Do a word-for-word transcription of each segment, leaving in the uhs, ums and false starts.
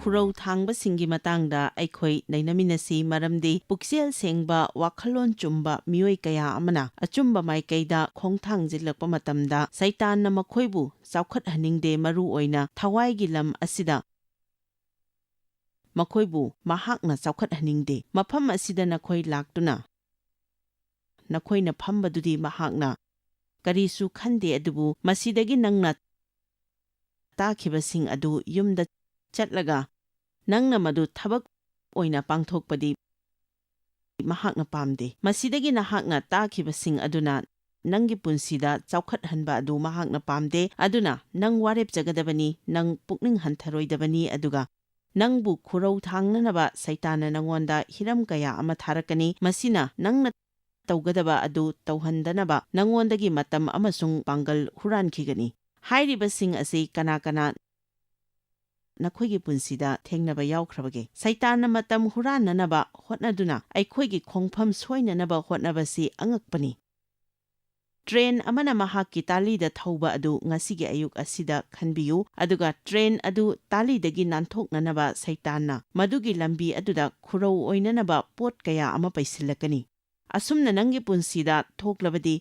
ꯈꯨꯔꯧ ꯊꯥꯡꯕꯁꯤꯡꯒꯤ ꯃꯇꯥꯡꯗ ꯑꯩꯈꯣꯏ ꯅꯩꯅꯃꯤꯟꯅꯁꯤ, ꯃꯔꯝꯗꯤ ꯄꯨꯛꯆꯦꯜ ꯁꯦꯡꯕ, ꯋꯥꯈꯜꯂꯣꯟ ꯆꯨꯝꯕ ꯃꯤꯑꯣꯏ ꯀꯌꯥ ꯑꯃꯅ ꯑꯆꯨꯝꯕ ꯃꯥꯏꯀꯩꯗ ꯈꯣꯡꯊꯥꯡ ꯆꯤꯜꯂꯛꯄ ꯃꯇꯝꯗ ꯁꯩꯇꯥꯟꯅ ꯃꯈꯣꯏꯕꯨ ꯆꯥꯎꯈꯠꯍꯟꯅꯤꯡꯗꯦ, ꯃꯔꯨ ꯑꯣꯏꯅ ꯊꯋꯥꯏꯒꯤ ꯂꯝ ꯑꯁꯤꯗ ꯃꯈꯣꯏꯕꯨ ꯃꯍꯥꯛꯅ ꯆꯥꯎꯈꯠꯍꯟꯅꯤꯡꯗꯦ꯫ ꯃꯐꯝ ꯑꯁꯤꯗ ꯅꯈꯣꯏ ꯂꯥꯛꯇꯨꯅ ꯅꯈꯣꯏꯅ ꯐꯝꯕꯗꯨꯗꯤ ꯃꯍꯥꯛꯅ ꯀꯔꯤꯁꯨ ꯈꯟꯗꯦ, ꯑꯗꯨꯕꯨ ꯃꯁꯤꯗꯒꯤ ꯅꯪꯅ ꯇꯥꯈꯤꯕꯁꯤꯡ ꯑꯗꯨ ꯌꯨꯝꯗ ꯆꯠꯂꯒ ꯅꯪꯅ ꯃꯗꯨ ꯊꯕꯛ ꯑꯣꯏꯅ ꯄꯥꯡꯊꯣꯛꯄꯗꯤ ꯃꯍꯥꯛꯅ ꯄꯥꯝꯗꯦ꯫ ꯃꯁꯤꯗꯒꯤ ꯅꯍꯥꯛꯅ ꯇꯥꯈꯤꯕꯁꯤꯡ ꯑꯗꯨꯅ ꯅꯪꯒꯤ ꯄꯨꯟꯁꯤꯗ ꯆꯥꯎꯈꯠꯍꯟꯕ ꯑꯗꯨ ꯃꯍꯥꯛꯅ ꯄꯥꯝꯗꯦ꯫ ꯑꯗꯨꯅ ꯅꯪ ꯋꯥꯔꯦꯞꯆꯒꯗꯕꯅꯤ, ꯅꯪ ꯄꯨꯛꯅꯤꯡ ꯍꯟꯊꯔꯣꯏꯗꯕꯅꯤ, ꯑꯗꯨꯒ ꯅꯪꯕꯨ ꯈꯨꯔꯧ ꯊꯥꯡꯅꯅꯕ ꯁꯩꯇꯥꯟꯅ ꯅꯪꯉꯣꯟꯗ ꯍꯤꯔꯝ ꯀꯌꯥ ꯑꯃ ꯊꯥꯔꯛꯀꯅꯤ꯫ ꯃꯁꯤꯅ ꯅꯪꯅ ꯇꯧꯒꯗꯕ ꯑꯗꯨ ꯇꯧꯍꯟꯗꯅꯕ ꯅꯪꯉꯣꯟꯗꯒꯤ ꯃꯇꯝ ꯑꯃꯁꯨꯡ ꯄꯥꯡꯒꯜ ꯍꯨꯔꯥꯟꯈꯤꯒꯅꯤ꯫ ꯍꯥꯏꯔꯤꯕꯁꯤꯡ ꯑꯁꯤ ꯀꯅꯥ ꯀꯅꯥ ꯅꯈꯣꯏꯒꯤ ꯄꯨꯟꯁꯤꯗ ꯊꯦꯡꯅꯕ ꯌꯥꯎꯈ꯭ꯔꯕꯒꯦ? ꯁꯩꯇꯥꯟꯅ ꯃꯇꯝ ꯍꯨꯔꯥꯟꯅꯅꯕ ꯍꯣꯠꯅꯗꯨꯅ ꯑꯩꯈꯣꯏꯒꯤ ꯈꯣꯡꯐꯝ ꯁꯣꯏꯅꯅꯕ ꯍꯣꯠꯅꯕꯁꯤ ꯑꯉꯛꯄꯅꯤ꯫ ꯇ꯭ꯔꯦꯟ ꯑꯃꯅ ꯃꯍꯥꯛꯀꯤ ꯇꯥꯂꯤꯗ ꯊꯧꯕ ꯑꯗꯨ ꯉꯁꯤꯒꯤ ꯑꯌꯨꯛ ꯑꯁꯤꯗ ꯈꯟꯕꯤꯌꯨ, ꯑꯗꯨꯒ ꯇ꯭ꯔꯦꯟ ꯑꯗꯨ ꯇꯥꯂꯤꯗꯒꯤ ꯅꯥꯟꯊꯣꯛꯅꯅꯕ ꯁꯩꯇꯥꯟꯅ ꯃꯗꯨꯒꯤ ꯂꯝꯕꯤ ꯑꯗꯨꯗ ꯈꯨꯔꯧ ꯑꯣꯏꯅꯅꯕ ꯄꯣꯠ ꯀꯌꯥ ꯑꯃ ꯄꯩꯁꯤꯜꯂꯛꯀꯅꯤ꯫ ꯑꯁꯨꯝꯅ ꯅꯪꯒꯤ ꯄꯨꯟꯁꯤꯗ ꯊꯣꯛꯂꯕꯗꯤ,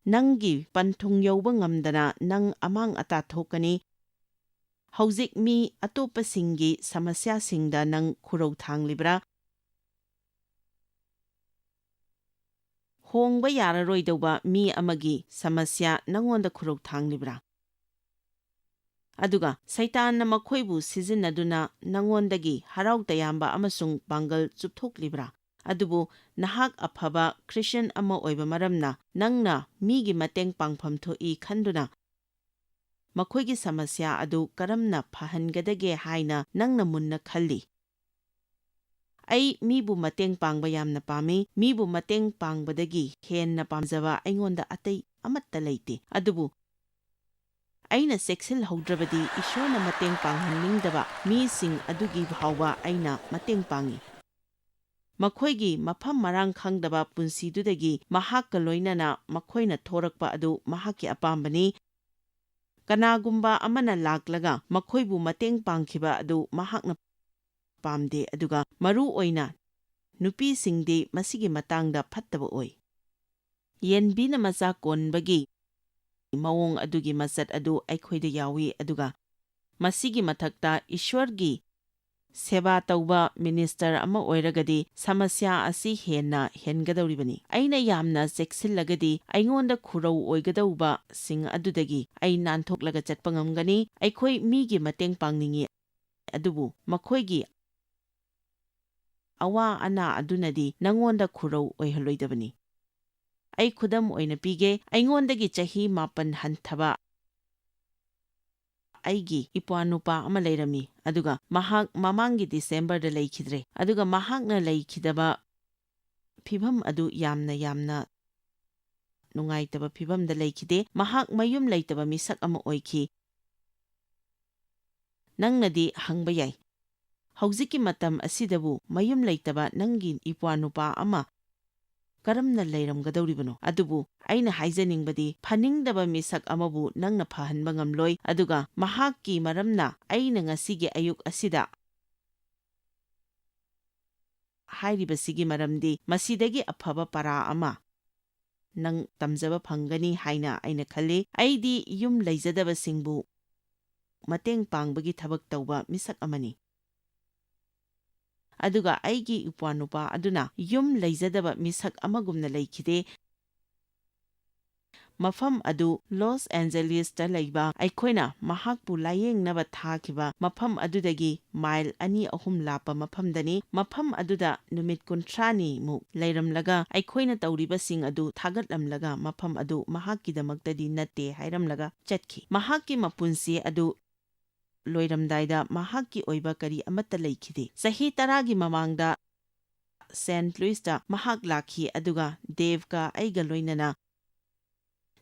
ꯅꯪꯒꯤ ꯄꯟꯊꯨꯡ ꯌꯧꯕ ꯉꯝꯗꯅ ꯅꯪ ꯑꯃꯥꯡ ꯑꯇꯥ ꯊꯣꯛꯀꯅꯤ꯫ ꯍꯧꯖꯤꯛ ꯃꯤ ꯑꯇꯣꯞꯄꯁꯤꯡꯒꯤ ꯁꯃꯁ꯭ꯌꯥꯁꯤꯡꯗ ꯅꯪ ꯈꯨꯔꯧ ꯊꯥꯡꯂꯤꯕ꯭ꯔꯥ? ꯍꯣꯡꯕ ꯌꯥꯔꯔꯣꯏꯗꯧꯕ ꯃꯤ ꯑꯃꯒꯤ ꯁꯃꯁ꯭ꯌꯥ ꯅꯪꯉꯣꯟꯗ ꯈꯨꯔꯧ ꯊꯥꯡꯂꯤꯕ꯭ꯔꯥ? ꯑꯗꯨꯒ ꯁꯩꯇꯥꯟꯅ ꯃꯈꯣꯏꯕꯨ ꯁꯤꯖꯤꯟꯅꯗꯨꯅ ꯅꯪꯉꯣꯟꯗꯒꯤ ꯍꯔꯥꯎ ꯇꯌꯥꯝꯕ ꯑꯃꯁꯨꯡ ꯄꯥꯡꯒꯜ ꯆꯨꯞꯊꯣꯛꯂꯤꯕ꯭ꯔꯥ? ꯑꯗꯨꯕꯨ ꯅꯍꯥꯛ ꯑꯐꯕ ꯈ꯭ꯔꯤꯁꯇꯤꯌꯥꯟ ꯑꯃ ꯑꯣꯏꯕ ꯃꯔꯝꯅ, ꯅꯪꯅ ꯃꯤꯒꯤ ꯃꯇꯦꯡ ꯄꯥꯡꯐꯝ ꯊꯣꯛꯏ ꯈꯟꯗꯨꯅ ꯃꯈꯣꯏꯒꯤ ꯁꯃꯁ꯭ꯌꯥ ꯑꯗꯨ ꯀꯔꯝꯅ ꯐꯍꯟꯒꯗꯒꯦ ꯍꯥꯏꯅ ꯅꯪꯅ ꯃꯨꯟꯅ ꯈꯜꯂꯤ꯫ ꯑꯩ ꯃꯤꯕꯨ ꯃꯇꯦꯡ ꯄꯥꯡꯕ ꯌꯥꯝꯅ ꯄꯥꯝꯃꯤ꯫ ꯃꯤꯕꯨ ꯃꯇꯦꯡ ꯄꯥꯡꯕꯗꯒꯤ ꯍꯦꯟꯅ ꯄꯥꯝꯖꯕ ꯑꯩꯉꯣꯟꯗ ꯑꯇꯩ ꯑꯃꯠꯇ ꯂꯩꯇꯦ꯫ ꯑꯗꯨꯕꯨ ꯑꯩꯅ ꯆꯦꯛꯁꯤꯜꯍꯧꯗ꯭ꯔꯕꯗꯤ ꯏꯁꯣꯔꯅ ꯃꯇꯦꯡ ꯄꯥꯡꯍꯟꯅꯤꯡꯗꯕ ꯃꯤꯁꯤꯡ ꯑꯗꯨꯒꯤ ꯐꯥꯎꯕ ꯑꯩꯅ ꯃꯇꯦꯡ ꯄꯥꯡꯏ꯫ ꯃꯈꯣꯏꯒꯤ ꯃꯐꯝ ꯃꯔꯥꯡ ꯈꯪꯗꯕ ꯄꯨꯟꯁꯤꯗꯨꯗꯒꯤ ꯃꯍꯥꯛꯀ ꯂꯣꯏꯅꯅ ꯃꯈꯣꯏꯅ ꯊꯣꯔꯛꯄ ꯑꯗꯨ ꯃꯍꯥꯛꯀꯤ ꯑꯄꯥꯝꯕꯅꯤ꯫ ꯀꯅꯥꯒꯨꯝꯕ ꯑꯃꯅ ꯂꯥꯛꯂꯒ ꯃꯈꯣꯏꯕꯨ ꯃꯇꯦꯡ ꯄꯥꯡꯈꯤꯕ ꯑꯗꯨ ꯃꯍꯥꯛꯅ ꯄꯥꯝꯗꯦ, ꯑꯗꯨꯒ ꯃꯔꯨ ꯑꯣꯏꯅ ꯅꯨꯄꯤꯁꯤꯡꯗꯤ ꯃꯁꯤꯒꯤ ꯃꯇꯥꯡꯗ ꯐꯠꯇꯕ ꯑꯣꯏ꯫ ꯌꯦꯟꯕꯤꯅ ꯃꯆꯥ ꯀꯣꯟꯕꯒꯤ ꯃꯑꯣꯡ ꯑꯗꯨꯒꯤ ꯃꯆꯠ ꯑꯗꯨ ꯑꯩꯈꯣꯏꯗ ꯌꯥꯎꯏ, ꯑꯗꯨꯒ ꯃꯁꯤꯒꯤ ꯃꯊꯛꯇ ꯏꯁ꯭ꯋꯔꯒꯤ ꯁꯦꯕꯥ ꯇꯧꯕ ꯃꯤꯅꯤꯁꯇꯔ ꯑꯃ ꯑꯣꯏꯔꯒꯗꯤ ꯁꯃꯁ꯭ꯌꯥ ꯑꯁꯤ ꯍꯦꯟꯅ ꯍꯦꯟꯒꯗꯧꯔꯤꯕꯅꯤ꯫ ꯑꯩꯅ ꯌꯥꯝꯅ ꯆꯦꯛꯁꯤꯜꯂꯒꯗꯤ ꯑꯩꯉꯣꯟꯗ ꯈꯨꯔꯧ ꯑꯣꯏꯒꯗꯧꯕꯁꯤꯡ ꯑꯗꯨꯗꯒꯤ ꯑꯩ ꯅꯥꯟꯊꯣꯛꯂꯒ ꯆꯠꯄ ꯉꯝꯒꯅꯤ꯫ ꯑꯩꯈꯣꯏ ꯃꯤꯒꯤ ꯃꯇꯦꯡ ꯄꯥꯡꯅꯤꯡꯏ, ꯑꯗꯨꯕꯨ ꯃꯈꯣꯏꯒꯤ ꯑꯋꯥ ꯑꯅꯥ ꯑꯗꯨꯅꯗꯤ ꯅꯉꯣꯟꯗ ꯈꯨꯔꯧ ꯑꯣꯏꯍꯜꯂꯣꯏꯗꯕꯅꯤ꯫ ꯑꯩ ꯈꯨꯗꯝ ꯑꯣꯏꯅ ꯄꯤꯒꯦ, ꯑꯩꯉꯣꯟꯗꯒꯤ ꯆꯍꯤ ꯃꯥꯄꯟ ꯍꯟꯊꯕ ꯑꯩꯒꯤ ꯏꯄ꯭ꯋꯥꯅꯨꯄꯥ ꯑꯃ ꯂꯩꯔꯝꯃꯤ, ꯑꯗꯨꯒ ꯃꯍꯥꯛ ꯃꯃꯥꯡꯒꯤ ꯗꯤꯁꯦꯝꯕꯔꯗ ꯂꯩꯈꯤꯗ꯭ꯔꯦ, ꯑꯗꯨꯒ ꯃꯍꯥꯛꯅ ꯂꯩꯈꯤꯗꯕ ꯐꯤꯚꯝ ꯑꯗꯨ ꯌꯥꯝꯅ, ꯌꯥꯝꯅ ꯅꯨꯡꯉꯥꯏꯇꯕ ꯐꯤꯚꯝꯗ ꯂꯩꯈꯤꯗꯦ꯫ ꯃꯍꯥꯛ ꯃꯌꯨꯝ ꯂꯩꯇꯕ ꯃꯤꯁꯛ ꯑꯃ ꯑꯣꯏꯈꯤ꯫ ꯅꯪꯅꯗꯤ ꯍꯪꯕ ꯌꯥꯏ, "ꯍꯧꯖꯤꯛꯀꯤ ꯃꯇꯝ ꯑꯁꯤꯗꯕꯨ ꯃꯌꯨꯝ ꯂꯩꯇꯕ ꯅꯪꯒꯤ ꯏꯄ꯭ꯋꯥꯅꯨꯄꯥ ꯑꯃ ꯀꯔꯝꯅ ꯂꯩꯔꯝꯒꯗꯧꯔꯤꯕꯅꯣ?" ꯑꯗꯨꯕꯨ ꯑꯩꯅ ꯍꯥꯏꯖꯅꯤꯡꯕꯗꯤ, ꯐꯅꯤꯡꯗꯕ ꯃꯤꯁꯛ ꯑꯃꯕꯨ ꯅꯪꯅ ꯐꯍꯟꯕ ꯉꯝꯂꯣꯏ, ꯑꯗꯨꯒ ꯃꯍꯥꯛꯀꯤ ꯃꯔꯝꯅ ꯑꯩꯅ ꯉꯁꯤꯒꯤ ꯑꯌꯨꯛ ꯑꯁꯤꯗ ꯍꯥꯏꯔꯤꯕꯁꯤꯒꯤ ꯃꯔꯝꯗꯤ ꯃꯁꯤꯗꯒꯤ ꯑꯐꯕ ꯄꯔꯥ ꯑꯃ ꯅꯪ ꯇꯝꯖꯕ ꯐꯪꯒꯅꯤ ꯍꯥꯏꯅ ꯑꯩꯅ ꯈꯜꯂꯤ꯫ ꯑꯩꯗꯤ ꯌꯨꯝ ꯂꯩꯖꯗꯕꯁꯤꯡꯕꯨ ꯃꯇꯦꯡ ꯄꯥꯡꯕꯒꯤ ꯊꯕꯛ ꯇꯧꯕ ꯃꯤꯁꯛ ꯑꯃꯅꯤ꯫ ꯑꯗꯨꯒ ꯑꯩꯒꯤ ꯏꯄ꯭ꯋꯥꯅꯨꯄꯥ ꯑꯗꯨꯅ ꯌꯨꯝ ꯂꯩꯖꯗꯕ ꯃꯤꯁꯛ ꯑꯃꯒꯨꯝꯅ ꯂꯩꯈꯤꯗꯦ꯫ ꯃꯐꯝ ꯑꯗꯨ ꯂꯣꯁ ꯑꯦꯟꯖꯦꯂꯤꯁꯇ ꯂꯩꯕ ꯑꯩꯈꯣꯏꯅ ꯃꯍꯥꯛꯄꯨ ꯂꯥꯌꯦꯡꯅꯕ ꯊꯥꯈꯤꯕ ꯃꯐꯝ ꯑꯗꯨꯗꯒꯤ ꯃꯥꯏꯜ ꯑꯅꯤ ꯑꯍꯨꯝ ꯂꯥꯞꯄ ꯃꯐꯝꯗꯅꯤ꯫ ꯃꯐꯝ ꯑꯗꯨꯗ ꯅꯨꯃꯤꯠ ꯀꯨꯟꯊ꯭ꯔꯥꯅꯤ ꯃꯨꯛ ꯂꯩꯔꯝꯂꯒ ꯑꯩꯈꯣꯏꯅ ꯇꯧꯔꯤꯕꯁꯤꯡ ꯑꯗꯨ ꯊꯥꯒꯠꯂꯝꯂꯒ ꯃꯐꯝ ꯑꯗꯨ ꯃꯍꯥꯛꯀꯤꯗꯃꯛꯇꯗꯤ ꯅꯠꯇꯦ ꯍꯥꯏꯔꯝꯂꯒ ꯆꯠꯈꯤ꯫ ꯃꯍꯥꯛꯀꯤ ꯃꯄꯨꯟꯁꯤ ꯑꯗꯨ ꯂꯣꯏꯔꯝꯗꯥꯏꯗ ꯃꯍꯥꯛꯀꯤ ꯑꯣꯏꯕ ꯀꯔꯤ ꯑꯃꯠꯇ ꯂꯩꯈꯤꯗꯦ꯫ ꯆꯍꯤ ꯇꯔꯥꯒꯤ ꯃꯃꯥꯡꯗ ꯁꯦꯟꯠ ꯂꯨꯏꯁꯇ ꯃꯍꯥꯛ ꯂꯥꯛꯈꯤ, ꯑꯗꯨꯒ ꯗꯦꯕꯀ ꯑꯩꯒ ꯂꯣꯏꯅꯅ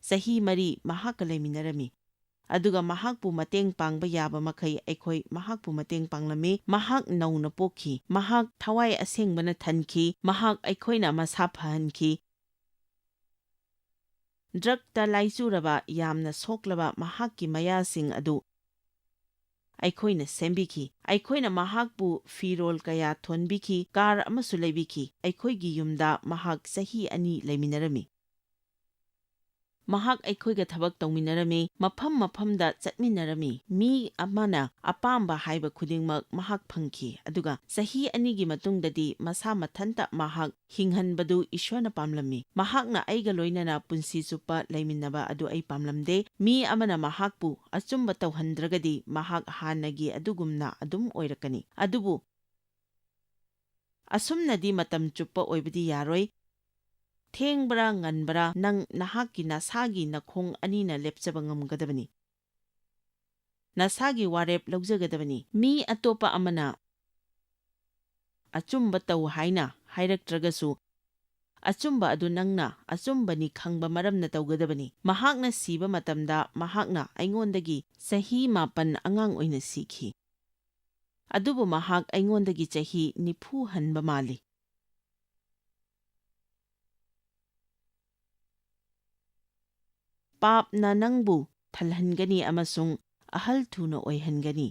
ꯆꯍꯤ ꯃꯔꯤ ꯃꯍꯥꯛꯀ ꯂꯩꯃꯤꯟꯅꯔꯝꯃꯤ꯫ ꯑꯗꯨꯒ ꯃꯍꯥꯛꯄꯨ ꯃꯇꯦꯡ ꯄꯥꯡꯕ ꯌꯥꯕ ꯃꯈꯩ ꯑꯩꯈꯣꯏ ꯃꯍꯥꯛꯄꯨ ꯃꯇꯦꯡ ꯄꯥꯡꯂꯝꯃꯤ꯫ ꯃꯍꯥꯛ ꯅꯧꯅ ꯄꯣꯛꯈꯤ꯫ ꯃꯍꯥꯛ ꯊꯋꯥꯏ ꯑꯁꯦꯡꯕꯅ ꯊꯟꯈꯤ꯫ ꯃꯍꯥꯛ ꯑꯩꯈꯣꯏꯅ ꯃꯁꯥ ꯐꯍꯟꯈꯤ꯫ ꯗ꯭ꯔꯒꯇ ꯂꯥꯏꯆꯨꯔꯕ, ꯌꯥꯝꯅ ꯁꯣꯛꯂꯕ ꯃꯍꯥꯛꯀꯤ ꯃꯌꯥꯁꯤꯡ ꯑꯗꯨ ꯑꯩꯈꯣꯏꯅ ꯁꯦꯝꯕꯤꯈꯤ꯫ ꯑꯩꯈꯣꯏꯅ ꯃꯍꯥꯛꯄꯨ ꯐꯤꯔꯣꯜ ꯀꯌꯥ ꯊꯣꯟꯕꯤꯈꯤ, ꯀꯥꯔ ꯑꯃꯁꯨ ꯂꯩꯕꯤꯈꯤ꯫ ꯑꯩꯈꯣꯏꯒꯤ ꯌꯨꯝꯗ ꯃꯍꯥꯛ ꯆꯍꯤ ꯑꯅꯤ ꯂꯩꯃꯤꯟꯅꯔꯝꯃꯤ꯫ ꯃꯍꯥꯛ ꯑꯩꯈꯣꯏꯒ ꯊꯕꯛ ꯇꯧꯃꯤꯟꯅꯔꯝꯃꯤ, ꯃꯐꯝ ꯃꯐꯝꯗ ꯆꯠꯃꯤꯟꯅꯔꯝꯃꯤ꯫ ꯃꯤ ꯑꯃꯅ ꯑꯄꯥꯝꯕ ꯍꯥꯏꯕ ꯈꯨꯗꯤꯡꯃꯛ ꯃꯍꯥꯛ ꯐꯪꯈꯤ, ꯑꯗꯨꯒ ꯆꯍꯤ ꯑꯅꯤꯒꯤ ꯃꯇꯨꯡꯗꯗꯤ ꯃꯁꯥ ꯃꯊꯟꯇ ꯃꯍꯥꯛ ꯍꯤꯡꯍꯟꯕꯗꯨ ꯏꯁ꯭ꯋꯔꯅ ꯄꯥꯝꯂꯝꯃꯤ꯫ ꯃꯍꯥꯛꯅ ꯑꯩꯒ ꯂꯣꯏꯅꯅ ꯄꯨꯟꯁꯤ ꯆꯨꯞꯄ ꯂꯩꯃꯤꯟꯅꯕ ꯑꯗꯨ ꯑꯩ ꯄꯥꯝꯂꯝꯗꯦ꯫ ꯃꯤ ꯑꯃꯅ ꯃꯍꯥꯛꯄꯨ ꯑꯆꯨꯝꯕ ꯇꯧꯍꯟꯗ꯭ꯔꯒꯗꯤ ꯃꯍꯥꯛ ꯍꯥꯟꯅꯒꯤ ꯑꯗꯨꯒꯨꯝꯅ ꯑꯗꯨꯝ ꯑꯣꯏꯔꯛꯀꯅꯤ꯫ ꯑꯗꯨꯕꯨ ꯑꯁꯨꯝꯅꯗꯤ ꯃꯇꯝ ꯆꯨꯞꯄ ꯑꯣꯏꯕꯗꯤ ꯌꯥꯔꯣꯏ꯫ ꯊꯦꯡꯕ꯭ꯔꯥ ꯉꯟꯕ꯭ꯔꯥ, ꯅꯪ ꯅꯍꯥꯛꯀꯤ ꯅꯁꯥꯒꯤ ꯅꯈꯣꯡ ꯑꯅꯤꯅ ꯂꯦꯞꯆꯕ ꯉꯝꯒꯗꯕꯅꯤ꯫ ꯅꯁꯥꯒꯤ ꯋꯥꯔꯦꯞ ꯂꯧꯖꯒꯗꯕꯅꯤ꯫ ꯃꯤ ꯑꯇꯣꯞꯄ ꯑꯃꯅ ꯑꯆꯨꯝꯕ ꯇꯧ ꯍꯥꯏꯅ ꯍꯥꯏꯔꯛꯇ꯭ꯔꯒꯁꯨ, ꯑꯆꯨꯝꯕ ꯑꯗꯨ ꯅꯪꯅ ꯑꯆꯨꯝꯕꯅꯤ ꯈꯪꯕ ꯃꯔꯝꯅ ꯇꯧꯒꯗꯕꯅꯤ꯫ ꯃꯍꯥꯛꯅ ꯁꯤꯕ ꯃꯇꯝꯗ ꯃꯍꯥꯛꯅ ꯑꯩꯉꯣꯟꯗꯒꯤ ꯆꯍꯤ ꯃꯥꯄꯟ ꯑꯉꯥꯡ ꯑꯣꯏꯅ ꯁꯤꯈꯤ꯫ ꯑꯗꯨꯕꯨ ꯃꯍꯥꯛ ꯑꯩꯉꯣꯟꯗꯒꯤ ꯆꯍꯤ ꯅꯤꯐꯨ ꯍꯟꯕ ꯃꯥꯜꯂꯤ꯫ ꯄꯥꯞꯅ ꯅꯪꯕꯨ ꯊꯜꯍꯟꯒꯅꯤ ꯑꯃꯁꯨꯡ ꯑꯍꯜ ꯊꯨꯅ ꯑꯣꯏꯍꯟꯒꯅꯤ꯫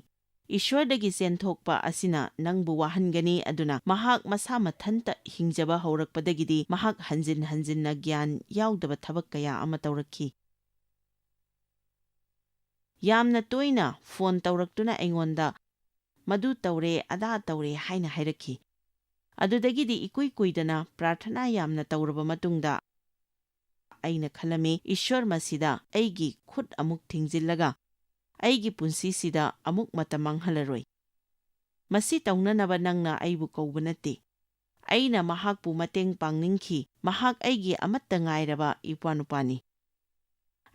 ꯏꯁ꯭ꯋꯔꯗꯒꯤ ꯆꯦꯟꯊꯣꯛꯄ ꯑꯁꯤꯅ ꯅꯪꯕꯨ ꯋꯥꯍꯟꯒꯅꯤ, ꯑꯗꯨꯅ ꯃꯍꯥꯛ ꯃꯁꯥ ꯃꯊꯟꯇ ꯍꯤꯡꯖꯕ ꯍꯧꯔꯛꯄꯗꯒꯤꯗꯤ ꯃꯍꯥꯛ ꯍꯟꯖꯤꯟ ꯍꯟꯖꯤꯟꯅ ꯒ꯭ꯌꯥꯟ ꯌꯥꯎꯗꯕ ꯊꯕꯛ ꯀꯌꯥ ꯑꯃ ꯇꯧꯔꯛꯈꯤ꯫ ꯌꯥꯝꯅ ꯇꯣꯏꯅ ꯐꯣꯟ ꯇꯧꯔꯛꯇꯨꯅ ꯑꯩꯉꯣꯟꯗ "ꯃꯗꯨ ꯇꯧꯔꯦ, ꯑꯗꯥ ꯇꯧꯔꯦ" ꯍꯥꯏꯅ ꯍꯥꯏꯔꯛꯈꯤ꯫ ꯑꯗꯨꯗꯒꯤꯗꯤ ꯏꯀꯨꯏ ꯀꯨꯏꯗꯅ ꯄ꯭ꯔꯥꯔꯊꯅꯥ ꯌꯥꯝꯅ ꯇꯧꯔꯕ ꯃꯇꯨꯡꯗ ꯑꯩꯅ ꯈꯜꯂꯝꯃꯤ, "ꯏꯁ꯭ꯋꯔ ꯃꯁꯤꯗ ꯑꯩꯒꯤ ꯈꯨꯠ ꯑꯃꯨꯛ ꯊꯤꯡꯖꯤꯜꯂꯒ ꯑꯩꯒꯤ ꯄꯨꯟꯁꯤꯁꯤꯗ ꯑꯃꯨꯛ ꯃꯇꯝ ꯃꯥꯡꯍꯜꯂꯔꯣꯏ꯫ ꯃꯁꯤ ꯇꯧꯅꯅꯕ ꯅꯪꯅ ꯑꯩꯕꯨ ꯀꯧꯕ ꯅꯠꯇꯦ꯫ ꯑꯩꯅ ꯃꯍꯥꯛꯄꯨ ꯃꯇꯦꯡ ꯄꯥꯡꯅꯤꯡꯈꯤ꯫ ꯃꯍꯥꯛ ꯑꯩꯒꯤ ꯑꯃꯠꯇ ꯉꯥꯏꯔꯕ ꯏꯄ꯭ꯋꯥꯅꯨꯄꯥꯅꯤ꯫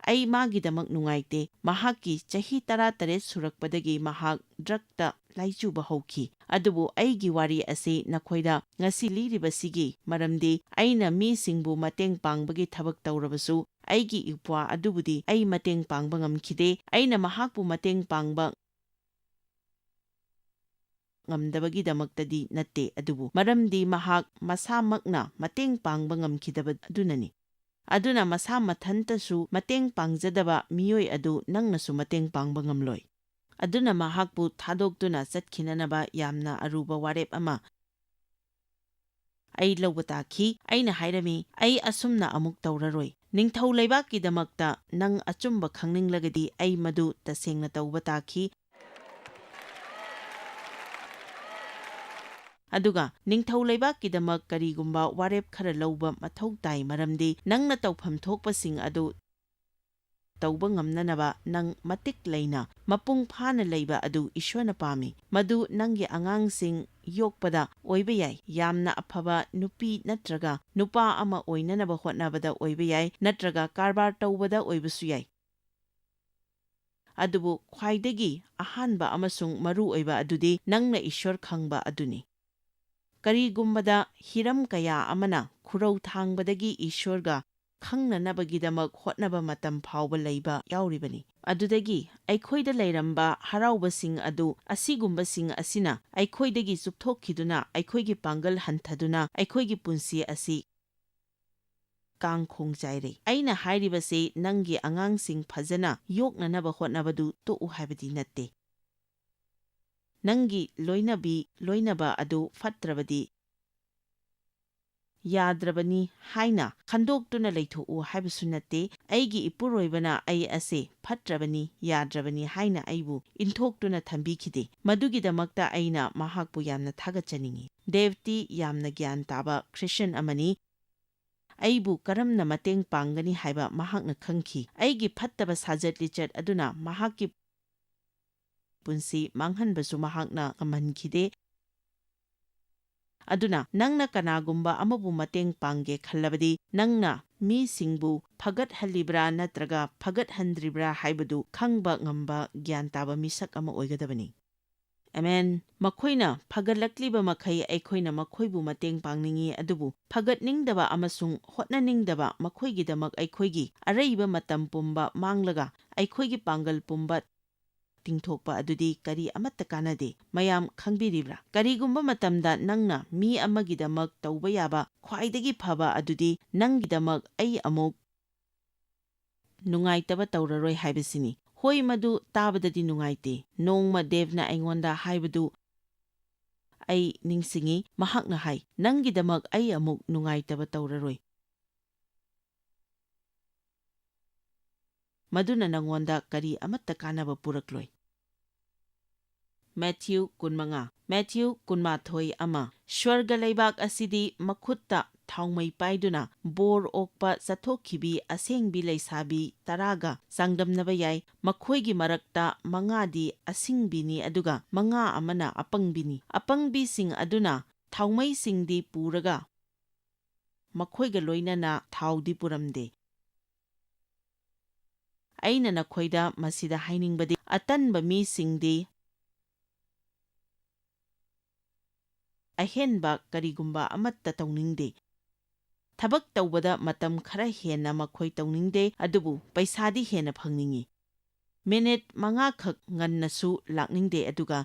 ꯑꯩ ꯃꯥꯒꯤꯗꯃꯛ ꯅꯨꯡꯉꯥꯏꯇꯦ꯫ ꯃꯍꯥꯛꯀꯤ ꯆꯍꯤ ꯇꯔꯥꯇꯔꯦꯠ ꯁꯨꯔꯛꯄꯗꯒꯤ ꯃꯍꯥꯛ ꯗ꯭ꯔꯒꯇ ꯂꯥꯏꯆꯨꯕ ꯍꯧꯈꯤ꯫ ꯑꯗꯨꯕꯨ ꯑꯩꯒꯤ ꯋꯥꯔꯤ ꯑꯁꯤ ꯅꯈꯣꯏꯗ ꯉꯁꯤ ꯂꯤꯔꯤꯕꯁꯤꯒꯤ ꯃꯔꯝꯗꯤ ꯑꯩꯅ ꯃꯤꯁꯤꯡꯕꯨ ꯃꯇꯦꯡ ꯄꯥꯡꯕꯒꯤ ꯊꯕꯛ ꯇꯧꯔꯕꯁꯨ, ꯑꯩꯒꯤ ꯏꯄ꯭ꯋꯥ ꯑꯗꯨꯕꯨꯗꯤ ꯑꯩ ꯃꯇꯦꯡ ꯄꯥꯡꯕ ꯉꯝꯈꯤꯗꯦ꯫ ꯑꯩꯅ ꯃꯍꯥꯛꯄꯨ ꯃꯇꯦꯡ ꯄꯥꯡꯕ ꯉꯝꯗꯕꯒꯤꯗꯃꯛꯇꯗꯤ ꯅꯠꯇꯦ, ꯑꯗꯨꯕꯨ ꯃꯔꯝꯗꯤ ꯃꯍꯥꯛ ꯃꯁꯥꯃꯛꯅ ꯃꯇꯦꯡ ꯄꯥꯡꯕ ꯉꯝꯈꯤꯗꯕ ꯑꯗꯨꯅꯅꯤ꯫ ꯑꯗꯨꯅ ꯃꯁꯥ ꯃꯊꯟꯇꯁꯨ ꯃꯇꯦꯡ ꯄꯥꯡꯖꯗꯕ ꯃꯤꯑꯣꯏ ꯑꯗꯨ ꯅꯪꯅꯁꯨ ꯃꯇꯦꯡ ꯄꯥꯡꯕ ꯉꯝꯂꯣꯏ꯫ ꯑꯗꯨꯅ ꯃꯍꯥꯛꯄꯨ ꯊꯥꯗꯣꯛꯇꯨꯅ ꯆꯠꯈꯤꯅꯅꯕ ꯌꯥꯝꯅ ꯑꯔꯨꯕ ꯋꯥꯔꯦꯞ ꯑꯃ ꯑꯩ ꯂꯧꯕ ꯇꯥꯈꯤ꯫ ꯑꯩꯅ ꯍꯥꯏꯔꯝꯃꯤ, "ꯑꯩ ꯑꯁꯨꯝꯅ ꯑꯃꯨꯛ ꯇꯧꯔꯔꯣꯏ꯫ ꯅꯤꯡꯊꯧ ꯂꯩꯕꯥꯛꯀꯤꯗꯃꯛꯇ ꯅꯪ ꯑꯆꯨꯝꯕ ꯈꯪꯅꯤꯡꯂꯒꯗꯤ ꯑꯩ ꯃꯗꯨ ꯇꯁꯦꯡꯅ ꯇꯧꯕ ꯇꯥꯈꯤ꯫" ꯑꯗꯨꯒ ꯅꯤꯡꯊꯧ ꯂꯩꯕꯥꯛꯀꯤꯗꯃꯛ ꯀꯔꯤꯒꯨꯝꯕ ꯋꯥꯔꯦꯞ ꯈꯔ ꯂꯧꯕ ꯃꯊꯧ ꯇꯥꯏ, ꯃꯔꯝꯗꯤ ꯅꯪꯅ ꯇꯧꯐꯝ ꯊꯣꯛꯄꯁꯤꯡ ꯑꯗꯨ ꯇꯧꯕ ꯉꯝꯅꯅꯕ ꯅꯪ ꯃꯇꯤꯛ ꯂꯩꯅ, ꯃꯄꯨꯡ ꯐꯥꯅ ꯂꯩꯕ ꯑꯗꯨ ꯏꯁꯣꯔꯅ ꯄꯥꯝꯃꯤ꯫ ꯃꯗꯨ ꯅꯪꯒꯤ ꯑꯉꯥꯡꯁꯤꯡ ꯌꯣꯛꯄꯗ ꯑꯣꯏꯕ ꯌꯥꯏ, ꯌꯥꯝꯅ ꯑꯐꯕ ꯅꯨꯄꯤ ꯅꯠꯇ꯭ꯔꯒ ꯅꯨꯄꯥ ꯑꯃ ꯑꯣꯏꯅꯅꯕ ꯍꯣꯠꯅꯕꯗ ꯑꯣꯏꯕ ꯌꯥꯏ, ꯅꯠꯇ꯭ꯔꯒ ꯀꯔꯕꯥꯔ ꯇꯧꯕꯗ ꯑꯣꯏꯕꯁꯨ ꯌꯥꯏ꯫ ꯑꯗꯨꯕꯨ ꯈ꯭ꯋꯥꯏꯗꯒꯤ ꯑꯍꯥꯟꯕ ꯑꯃꯁꯨꯡ ꯃꯔꯨ ꯑꯣꯏꯕ ꯑꯗꯨꯗꯤ ꯅꯪꯅ ꯏꯁꯣꯔ ꯈꯪꯕ ꯑꯗꯨꯅꯤ꯫ ꯀꯔꯤꯒꯨꯝꯕꯗ ꯍꯤꯔꯝ ꯀꯌꯥ ꯑꯃꯅ ꯈꯨꯔꯧ ꯊꯥꯡꯕꯗꯒꯤ ꯏꯁꯣꯔꯒ ꯈꯪꯅꯅꯕꯒꯤꯗꯃꯛ ꯍꯣꯠꯅꯕ ꯃꯇꯝ ꯐꯥꯎꯕ ꯂꯩꯕ ꯌꯥꯎꯔꯤꯕꯅꯤ꯫ ꯑꯗꯨꯗꯒꯤ ꯑꯩꯈꯣꯏꯗ ꯂꯩꯔꯝꯕ ꯍꯔꯥꯎꯕꯁꯤꯡ ꯑꯗꯨ, ꯑꯁꯤꯒꯨꯝꯕꯁꯤꯡ ꯑꯁꯤꯅ ꯑꯩꯈꯣꯏꯗꯒꯤ ꯆꯨꯞꯊꯣꯛꯈꯤꯗꯨꯅ, ꯑꯩꯈꯣꯏꯒꯤ ꯄꯥꯡꯒꯜ ꯍꯟꯊꯗꯨꯅ, ꯑꯩꯈꯣꯏꯒꯤ ꯄꯨꯟꯁꯤ ꯑꯁꯤ ꯀꯥꯡꯈꯣꯡ ꯆꯥꯏꯔꯦ꯫ ꯑꯩꯅ ꯍꯥꯏꯔꯤꯕꯁꯤ ꯅꯪꯒꯤ ꯑꯉꯥꯡꯁꯤꯡ ꯐꯖꯅ ꯌꯣꯛꯅꯅꯕ ꯍꯣꯠꯅꯕꯗꯨ ꯇꯣꯛꯎ ꯍꯥꯏꯕꯗꯤ ꯅꯠꯇꯦ꯫ ꯅꯪꯒꯤ ꯂꯣꯏꯅꯕꯤ ꯂꯣꯏꯅꯕ ꯑꯗꯨ ꯐꯠꯇ꯭ꯔꯕꯗꯤ ꯌꯥꯗ꯭ꯔꯕꯅꯤ ꯍꯥꯏꯅ ꯈꯟꯗꯣꯛꯇꯨꯅ ꯂꯩꯊꯣꯛꯎ ꯍꯥꯏꯕꯁꯨ ꯅꯠꯇꯦ꯫ ꯑꯩꯒꯤ ꯏꯄꯨꯔꯣꯏꯕꯅ ꯑꯩ ꯑꯁꯦ ꯐꯠꯇ꯭ꯔꯕꯅꯤ, ꯌꯥꯗ꯭ꯔꯕꯅꯤ ꯍꯥꯏꯅ ꯑꯩꯕꯨ ꯏꯟꯊꯣꯛꯇꯨꯅ ꯊꯝꯕꯤꯈꯤꯗꯦ꯫ ꯃꯗꯨꯒꯤꯗꯃꯛꯇ ꯑꯩꯅ ꯃꯍꯥꯛꯄꯨ ꯌꯥꯝꯅ ꯊꯥꯒꯠꯆꯅꯤꯡꯏ꯫ ꯗꯦꯕꯇꯤ ꯌꯥꯝꯅ ꯒ꯭ꯌꯥꯟ ꯇꯥꯕ ꯈ꯭ꯔꯤꯁꯇꯤꯌꯥꯟ ꯑꯃꯅꯤ꯫ ꯑꯩꯕꯨ ꯀꯔꯝꯅ ꯃꯇꯦꯡ ꯄꯥꯡꯒꯅꯤ ꯍꯥꯏꯕ ꯃꯍꯥꯛꯅ ꯈꯪꯈꯤ꯫ ꯑꯩꯒꯤ ꯐꯠꯇꯕ ꯁꯥꯖꯠ ꯂꯤꯆꯠ ꯑꯗꯨꯅ ꯃꯍꯥꯛꯀꯤ ꯄꯨꯟꯁꯤ ꯃꯥꯡꯍꯟꯕꯁꯨ ꯃꯍꯥꯛꯅ ꯉꯝꯍꯟꯈꯤꯗꯦ꯫ ꯑꯗꯨꯅ ꯅꯪꯅ ꯀꯅꯥꯒꯨꯝꯕ ꯑꯃꯕꯨ ꯃꯇꯦꯡ ꯄꯥꯡꯒꯦ ꯈꯜꯂꯕꯗꯤ, ꯅꯪꯅ ꯃꯤꯁꯤꯡꯕꯨ ꯐꯒꯠꯍꯜꯂꯤꯕ꯭ꯔꯥ ꯅꯠꯇ꯭ꯔꯒ ꯐꯒꯠꯍꯟꯗ꯭ꯔꯤꯕ꯭ꯔꯥ ꯍꯥꯏꯕꯗꯨ ꯈꯪꯕ ꯉꯝꯕ ꯒ꯭ꯌꯥꯟ ꯇꯥꯕ ꯃꯤꯁꯛ ꯑꯃ ꯑꯣꯏꯒꯗꯕꯅꯤ꯫ ꯑꯃꯦꯟ꯫ ꯃꯈꯣꯏꯅ ꯐꯒꯠꯂꯛꯂꯤꯕ ꯃꯈꯩ ꯑꯩꯈꯣꯏꯅ ꯃꯈꯣꯏꯕꯨ ꯃꯇꯦꯡ ꯄꯥꯡꯅꯤꯡꯏ, ꯑꯗꯨꯕꯨ ꯐꯒꯠꯅꯤꯡꯗꯕ ꯑꯃꯁꯨꯡ ꯍꯣꯠꯅꯅꯤꯡꯗꯕ ꯃꯈꯣꯏꯒꯤꯗꯃꯛ ꯑꯩꯈꯣꯏꯒꯤ ꯑꯔꯩꯕ ꯃꯇꯝ ꯄꯨꯝꯕ ꯃꯥꯡꯂꯒ ꯑꯩꯈꯣꯏꯒꯤ ꯄꯥꯡꯒꯜ ꯄꯨꯝꯕ ꯇꯤꯡꯊꯣꯛꯄ ꯑꯗꯨꯗꯤ ꯀꯔꯤ ꯑꯃꯠꯇ ꯀꯥꯟꯅꯗꯦ꯫ ꯃꯌꯥꯝ ꯈꯪꯕꯤꯔꯤꯕ꯭ꯔꯥ? ꯀꯔꯤꯒꯨꯝꯕ ꯃꯇꯝꯗ ꯅꯪꯅ ꯃꯤ ꯑꯃꯒꯤꯗꯃꯛ ꯇꯧꯕ ꯌꯥꯕ ꯈ꯭ꯋꯥꯏꯗꯒꯤ ꯐꯕ ꯑꯗꯨꯗꯤ ꯅꯪꯒꯤꯗꯃꯛ ꯑꯩ ꯑꯃꯨꯛ ꯅꯨꯡꯉꯥꯏꯇꯕ ꯇꯧꯔꯔꯣꯏ ꯍꯥꯏꯕꯁꯤꯅꯤ꯫ ꯍꯣꯏ, ꯃꯗꯨ ꯇꯥꯕꯗꯗꯤ ꯅꯨꯡꯉꯥꯏꯇꯦ꯫ ꯅꯣꯡꯃ ꯗꯦꯕꯅ ꯑꯩꯉꯣꯟꯗ ꯍꯥꯏꯕꯗꯨ ꯑꯩ ꯅꯤꯡꯁꯤꯡꯏ꯫ ꯃꯍꯥꯛꯅ ꯍꯥꯏ, "ꯅꯪꯒꯤꯗꯃꯛ ꯑꯩ ꯑꯃꯨꯛ ꯅꯨꯡꯉꯥꯏꯇꯕ ꯇꯧꯔꯔꯣꯏ꯫ ꯃꯗꯨꯅ ꯅꯉꯣꯟꯗ ꯀꯔꯤ ꯑꯃꯠꯇ ꯀꯥꯟꯅꯕ ꯄꯨꯔꯛꯂꯣꯏ"꯫ ꯃꯦꯊ꯭ꯌꯨ ꯀꯨꯟꯃꯉꯥ, ꯃꯦꯊ꯭ꯌꯨ ꯀꯨꯟꯃꯥꯊꯣꯏ ꯑꯃ, ꯁ꯭ꯋꯔꯒ ꯂꯩꯕꯥꯛ ꯑꯁꯤꯗꯤ ꯃꯈꯨꯠꯇ ꯊꯥꯎꯃꯩ ꯄꯥꯏꯗꯨꯅ ꯕꯣꯔ ꯑꯣꯛꯄ ꯆꯠꯊꯣꯛꯈꯤꯕꯤ ꯑꯁꯦꯡꯕꯤ ꯂꯩꯁꯥꯕꯤ ꯇꯔꯥꯒ ꯆꯥꯡꯗꯝꯅꯕ ꯌꯥꯏ꯫ ꯃꯈꯣꯏꯒꯤ ꯃꯔꯛꯇ ꯃꯉꯥꯗꯤ ꯑꯁꯤꯡꯕꯤꯅꯤ, ꯑꯗꯨꯒ ꯃꯉꯥ ꯑꯃꯅ ꯑꯄꯪꯕꯤꯅꯤ꯫ ꯑꯄꯪꯕꯤꯁꯤꯡ ꯑꯗꯨꯅ ꯊꯥꯎꯃꯩꯁꯤꯡꯗꯤ ꯄꯨꯔꯒ ꯃꯈꯣꯏꯒ ꯂꯣꯏꯅꯅ ꯊꯥꯎꯗꯤ ꯄꯨꯔꯝꯗꯦ꯫ ꯑꯩꯅ ꯅꯈꯣꯏꯗ ꯃꯁꯤꯗ ꯍꯥꯏꯅꯤꯡꯕꯗꯤ, ꯑꯇꯟꯕ ꯃꯤꯁꯤꯡꯗꯤ ꯑꯍꯦꯟꯕ ꯀꯔꯤꯒꯨꯝꯕ ꯑꯃꯠꯇ ꯇꯧꯅꯤꯡꯗꯦ꯫ ꯊꯕꯛ ꯇꯧꯕꯗ ꯃꯇꯝ ꯈꯔ ꯍꯦꯟꯅ ꯃꯈꯣꯏ ꯇꯧꯅꯤꯡꯗꯦ, ꯑꯗꯨꯕꯨ ꯄꯩꯁꯥꯗꯤ ꯍꯦꯟꯅ ꯐꯪꯅꯤꯡꯏ꯫ ꯃꯤꯅꯤꯠ ꯃꯉꯥꯈꯛ ꯉꯟꯅꯁꯨ ꯂꯥꯛꯅꯤꯡꯗꯦ, ꯑꯗꯨꯒ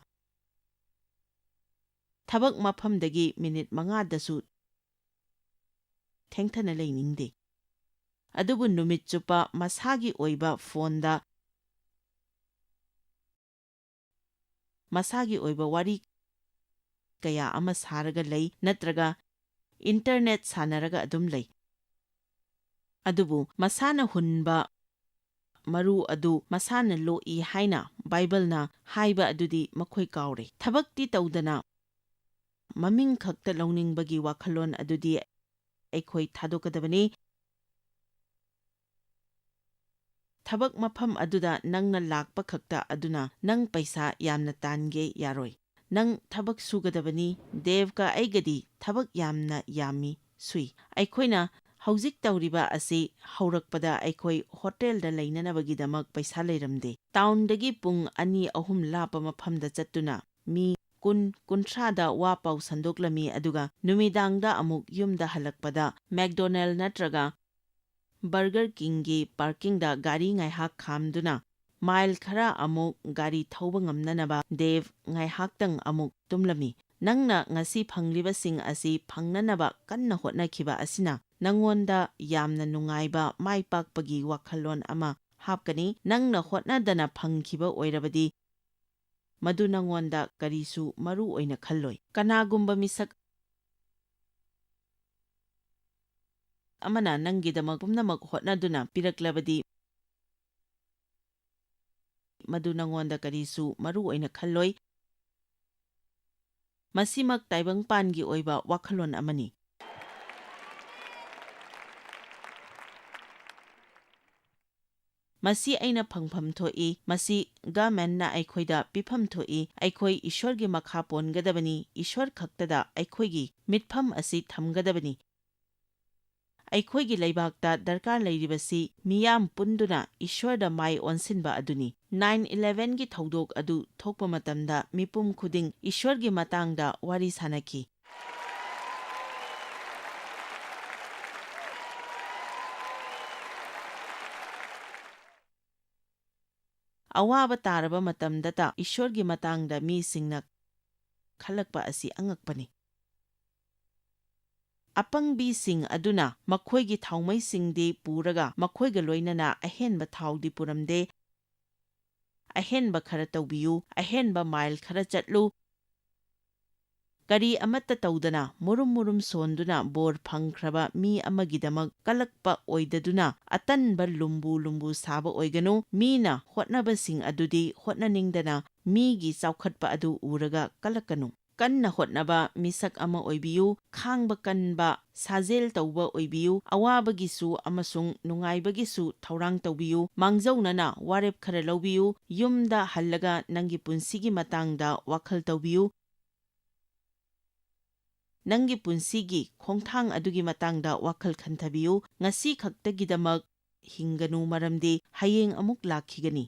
ꯊꯕꯛ ꯃꯐꯝꯗꯒꯤ ꯃꯤꯅꯤꯠ ꯃꯉꯥꯗꯁꯨ ꯊꯦꯡꯊꯅ ꯂꯩꯅꯤꯡꯗꯦ꯫ ꯑꯗꯨꯕꯨ ꯅꯨꯃꯤꯠ ꯆꯨꯞꯄ ꯃꯁꯥꯒꯤ ꯑꯣꯏꯕ ꯐꯣꯟꯗ ꯃꯁꯥꯒꯤ ꯑꯣꯏꯕ ꯋꯥꯔꯤ ꯀꯌꯥ ꯑꯃ ꯁꯥꯔꯒ ꯂꯩ, ꯅꯠꯇ꯭ꯔꯒ ꯏꯟꯇꯔꯅꯦꯠ ꯁꯥꯟꯅꯔꯒ ꯑꯗꯨꯝ ꯂꯩ꯫ ꯑꯗꯨꯕꯨ ꯃꯁꯥꯅ ꯍꯨꯟꯕ ꯃꯔꯨ ꯑꯗꯨ ꯃꯁꯥꯅ ꯂꯣꯛꯏ ꯍꯥꯏꯅ ꯕꯥꯏꯕꯜꯅ ꯍꯥꯏꯕ ꯑꯗꯨꯗꯤ ꯃꯈꯣꯏ ꯀꯥꯎꯔꯦ꯫ ꯊꯕꯛꯇꯤ ꯇꯧꯗꯅ ꯃꯃꯤꯡ ꯈꯛꯇ ꯂꯧꯅꯤꯡꯕꯒꯤ ꯋꯥꯈꯜꯂꯣꯟ ꯑꯗꯨꯗꯤ ꯑꯩꯈꯣꯏ ꯊꯥꯗꯣꯛꯀꯗꯕꯅꯤ꯫ ꯊꯕꯛ ꯃꯐꯝ ꯑꯗꯨꯗ ꯅꯪꯅ ꯂꯥꯛꯄ ꯈꯛꯇ ꯑꯗꯨꯅ ꯅꯪ ꯄꯩꯁꯥ ꯌꯥꯝꯅ ꯇꯥꯟꯒꯦ ꯌꯥꯔꯣꯏ꯫ ꯅꯪ ꯊꯕꯛ ꯁꯨꯒꯗꯕꯅꯤ꯫ ꯗꯦꯕꯀ ꯑꯩꯒꯗꯤ ꯊꯕꯛ ꯌꯥꯝꯅ ꯌꯥꯝꯃꯤ, ꯁꯨꯏ꯫ ꯑꯩꯈꯣꯏꯅ ꯍꯧꯖꯤꯛ ꯇꯧꯔꯤꯕ ꯑꯁꯤ ꯍꯧꯔꯛꯄꯗ ꯑꯩꯈꯣꯏ ꯍꯣꯇꯦꯜꯗ ꯂꯩꯅꯅꯕꯒꯤꯗꯃꯛ ꯄꯩꯁꯥ ꯂꯩꯔꯝꯗꯦ꯫ ꯇꯥꯎꯟꯗꯒꯤ ꯄꯨꯡ ꯑꯅꯤ ꯑꯍꯨꯝ ꯂꯥꯞꯄ ꯃꯐꯝꯗ ꯆꯠꯇꯨꯅ ꯃꯤ ꯀꯨꯟ, ꯀꯨꯟꯊ꯭ꯔꯥꯗ ꯋꯥ ꯄꯥꯎ ꯁꯟꯗꯣꯛꯂꯝꯃꯤ, ꯑꯗꯨꯒ ꯅꯨꯃꯤꯗꯥꯡꯗ ꯑꯃꯨꯛ ꯌꯨꯝꯗ ꯍꯜꯂꯛꯄꯗ ꯃꯦꯛꯗꯣꯅꯦꯜ ꯅꯠꯇ꯭ꯔꯒ ꯕꯔꯒꯔ ꯀꯤꯡꯒꯤ ꯄꯥꯔꯀꯤꯡꯗ ꯒꯥꯔꯤ ꯉꯥꯏꯍꯥꯛ ꯈꯥꯝꯗꯨꯅ ꯃꯥꯏꯜ ꯈꯔ ꯑꯃꯨꯛ ꯒꯥꯔꯤ ꯊꯧꯕ ꯉꯝꯅꯅꯕ ꯗꯦꯕ ꯉꯥꯏꯍꯥꯛꯇꯪ ꯑꯃꯨꯛ ꯇꯨꯝꯂꯝꯃꯤ꯫ "ꯅꯪꯅ ꯉꯁꯤ ꯐꯪꯂꯤꯕꯁꯤꯡ ꯑꯁꯤ ꯐꯪꯅꯅꯕ ꯀꯟꯅ ꯍꯣꯠꯅꯈꯤꯕ ꯑꯁꯤꯅ ꯅꯉꯣꯟꯗ ꯌꯥꯝꯅ ꯅꯨꯡꯉꯥꯏꯕ, ꯃꯥꯏ ꯄꯥꯛꯄꯒꯤ ꯋꯥꯈꯜꯂꯣꯟ ꯑꯃ ꯍꯥꯞꯀꯅꯤ꯫ ꯅꯪꯅ ꯍꯣꯠꯅꯗꯅ ꯐꯪꯈꯤꯕ ꯑꯣꯏꯔꯕꯗꯤ, ꯃꯗꯨ ꯅꯉꯣꯟꯗ ꯀꯔꯤꯁꯨ ꯃꯔꯨ ꯑꯣꯏꯅ ꯈꯜꯂꯣꯏ꯫ ꯀꯅꯥꯒꯨꯝꯕ ꯃꯤꯁꯛ ꯑꯃꯅ ꯅꯪꯒꯤꯗꯃꯛ ꯄꯨꯝꯅꯃꯛ ꯍꯣꯠꯅꯗꯨꯅ ꯄꯤꯔꯛꯂꯕꯗꯤ, ꯃꯗꯨ ꯅꯉꯣꯟꯗ ꯀꯔꯤꯁꯨ ꯃꯔꯨ ꯑꯣꯏꯅ ꯈꯜꯂꯣꯏ꯫ ꯃꯁꯤꯃꯛ ꯇꯥꯏꯕꯪꯄꯥꯟꯒꯤ ꯑꯣꯏꯕ ꯋꯥꯈꯜꯂꯣꯟ ꯑꯃꯅꯤ꯫ ꯃꯁꯤ ꯑꯩꯅ ꯐꯪꯐꯝ ꯊꯣꯛꯏ, ꯃꯁꯤ ꯒꯃꯦꯟꯅ ꯑꯩꯈꯣꯏꯗ ꯄꯤꯐꯝ ꯊꯣꯛꯏ, ꯑꯩꯈꯣꯏ ꯏꯁ꯭ꯋꯔꯒꯤ ꯃꯈꯥ ꯄꯣꯟꯒꯗꯕꯅꯤ, ꯏꯁ꯭ꯋꯔ ꯈꯛꯇꯗ ꯑꯩꯈꯣꯏꯒꯤ ꯃꯤꯠꯐꯝ ꯑꯁꯤ ꯊꯝꯒꯗꯕꯅꯤ꯫ ꯑꯩꯈꯣꯏꯒꯤ ꯂꯩꯕꯥꯛꯇ ꯗꯔꯀꯥꯔ ꯂꯩꯔꯤꯕꯁꯤ ꯃꯤꯌꯥꯝ ꯄꯨꯟꯗꯨꯅ ꯏꯁ꯭ꯋꯔꯗ ꯃꯥꯏ ꯑꯣꯟꯁꯤꯟꯕ ꯑꯗꯨꯅꯤ꯫ ꯅꯥꯏꯟ ꯏꯂꯦꯚꯦꯟꯒꯤ ꯊꯧꯗꯣꯛ ꯑꯗꯨ ꯊꯣꯛꯄ ꯃꯇꯝꯗ ꯃꯤꯄꯨꯝ ꯈꯨꯗꯤꯡ ꯏꯁ꯭ꯋꯔꯒꯤ ꯃꯇꯥꯡꯗ ꯋꯥꯔꯤ ꯁꯥꯅꯈꯤ꯫ ꯑꯋꯥꯕ ꯇꯥꯔꯕ ꯃꯇꯝꯗꯇ ꯏꯁ꯭ꯋꯔꯒꯤ ꯃꯇꯥꯡꯗ ꯃꯤꯁꯤꯡꯅ ꯈꯜꯂꯛꯄ ꯑꯁꯤ ꯑꯉꯛꯄꯅꯤ꯫ ꯑꯄꯪꯕꯤꯁꯤꯡ ꯑꯗꯨꯅ ꯃꯈꯣꯏꯒꯤ ꯊꯥꯎꯃꯩꯁꯤꯡꯗꯤ ꯄꯨꯔꯒ ꯃꯈꯣꯏꯒ ꯂꯣꯏꯅꯅ ꯑꯍꯦꯟꯕ ꯊꯥꯎꯗꯤ ꯄꯨꯔꯝꯗꯦ꯫ "ꯑꯍꯦꯟꯕ ꯈꯔ ꯇꯧꯕꯤꯌꯨ, ꯑꯍꯦꯟꯕ ꯃꯥꯏꯜ ꯈꯔ ꯆꯠꯂꯨ"꯫ ꯀꯔꯤ ꯑꯃꯠꯇ ꯇꯧꯗꯅ ꯃꯨꯔꯨꯝ ꯃꯨꯔꯨꯝ ꯁꯣꯟꯗꯨꯅ ꯕꯣꯔ ꯐꯪꯈ꯭ꯔꯕ ꯃꯤ ꯑꯃꯒꯤꯗꯃꯛ ꯀꯂꯛꯄ ꯑꯣꯏꯗꯗꯨꯅ ꯑꯇꯟꯕ ꯂꯨꯝꯕꯨ ꯂꯨꯝꯕꯨ ꯁꯥꯕ ꯑꯣꯏꯒꯅꯨ꯫ ꯃꯤꯅ ꯍꯣꯠꯅꯕꯁꯤꯡ ꯑꯗꯨꯗꯤ ꯍꯣꯠꯅꯅꯤꯡꯗꯅ ꯃꯤꯒꯤ ꯆꯥꯎꯈꯠꯄ ꯑꯗꯨ ꯎꯔꯒ ꯀꯂꯛꯀꯅꯨ꯫ ꯀꯟꯅ ꯍꯣꯠꯅꯕ ꯃꯤꯁꯛ ꯑꯃ ꯑꯣꯏꯕꯤꯌꯨ, ꯈꯥꯡꯕ ꯀꯟꯕ, ꯁꯥꯖꯦꯜ ꯇꯧꯕ ꯑꯣꯏꯕꯤꯌꯨ, ꯑꯋꯥꯕꯒꯤꯁꯨ ꯑꯃꯁꯨꯡ ꯅꯨꯡꯉꯥꯏꯕꯒꯤꯁꯨ ꯊꯧꯔꯥꯡ ꯇꯧꯕꯤꯌꯨ, ꯃꯥꯡꯖꯧꯅꯅ ꯋꯥꯔꯦꯞ ꯈꯔ ꯂꯧꯕꯤꯌꯨ, ꯌꯨꯝꯗ ꯍꯜꯂꯒ ꯅꯪꯒꯤ ꯄꯨꯟꯁꯤꯒꯤ ꯃꯇꯥꯡꯗ ꯋꯥꯈꯜ ꯇꯧꯕꯤꯌꯨ, ꯅꯪꯒꯤ ꯄꯨꯟꯁꯤꯒꯤ ꯈꯣꯡꯊꯥꯡ ꯑꯗꯨꯒꯤ ꯃꯇꯥꯡꯗ ꯋꯥꯈꯜ ꯈꯟꯊꯕꯤꯌꯨ꯫ ꯉꯁꯤ ꯈꯛꯇꯒꯤꯗꯃꯛ ꯍꯤꯡꯒꯅꯨ, ꯃꯔꯝꯗꯤ ꯍꯌꯦꯡ ꯑꯃꯨꯛ ꯂꯥꯛꯈꯤꯒꯅꯤ꯫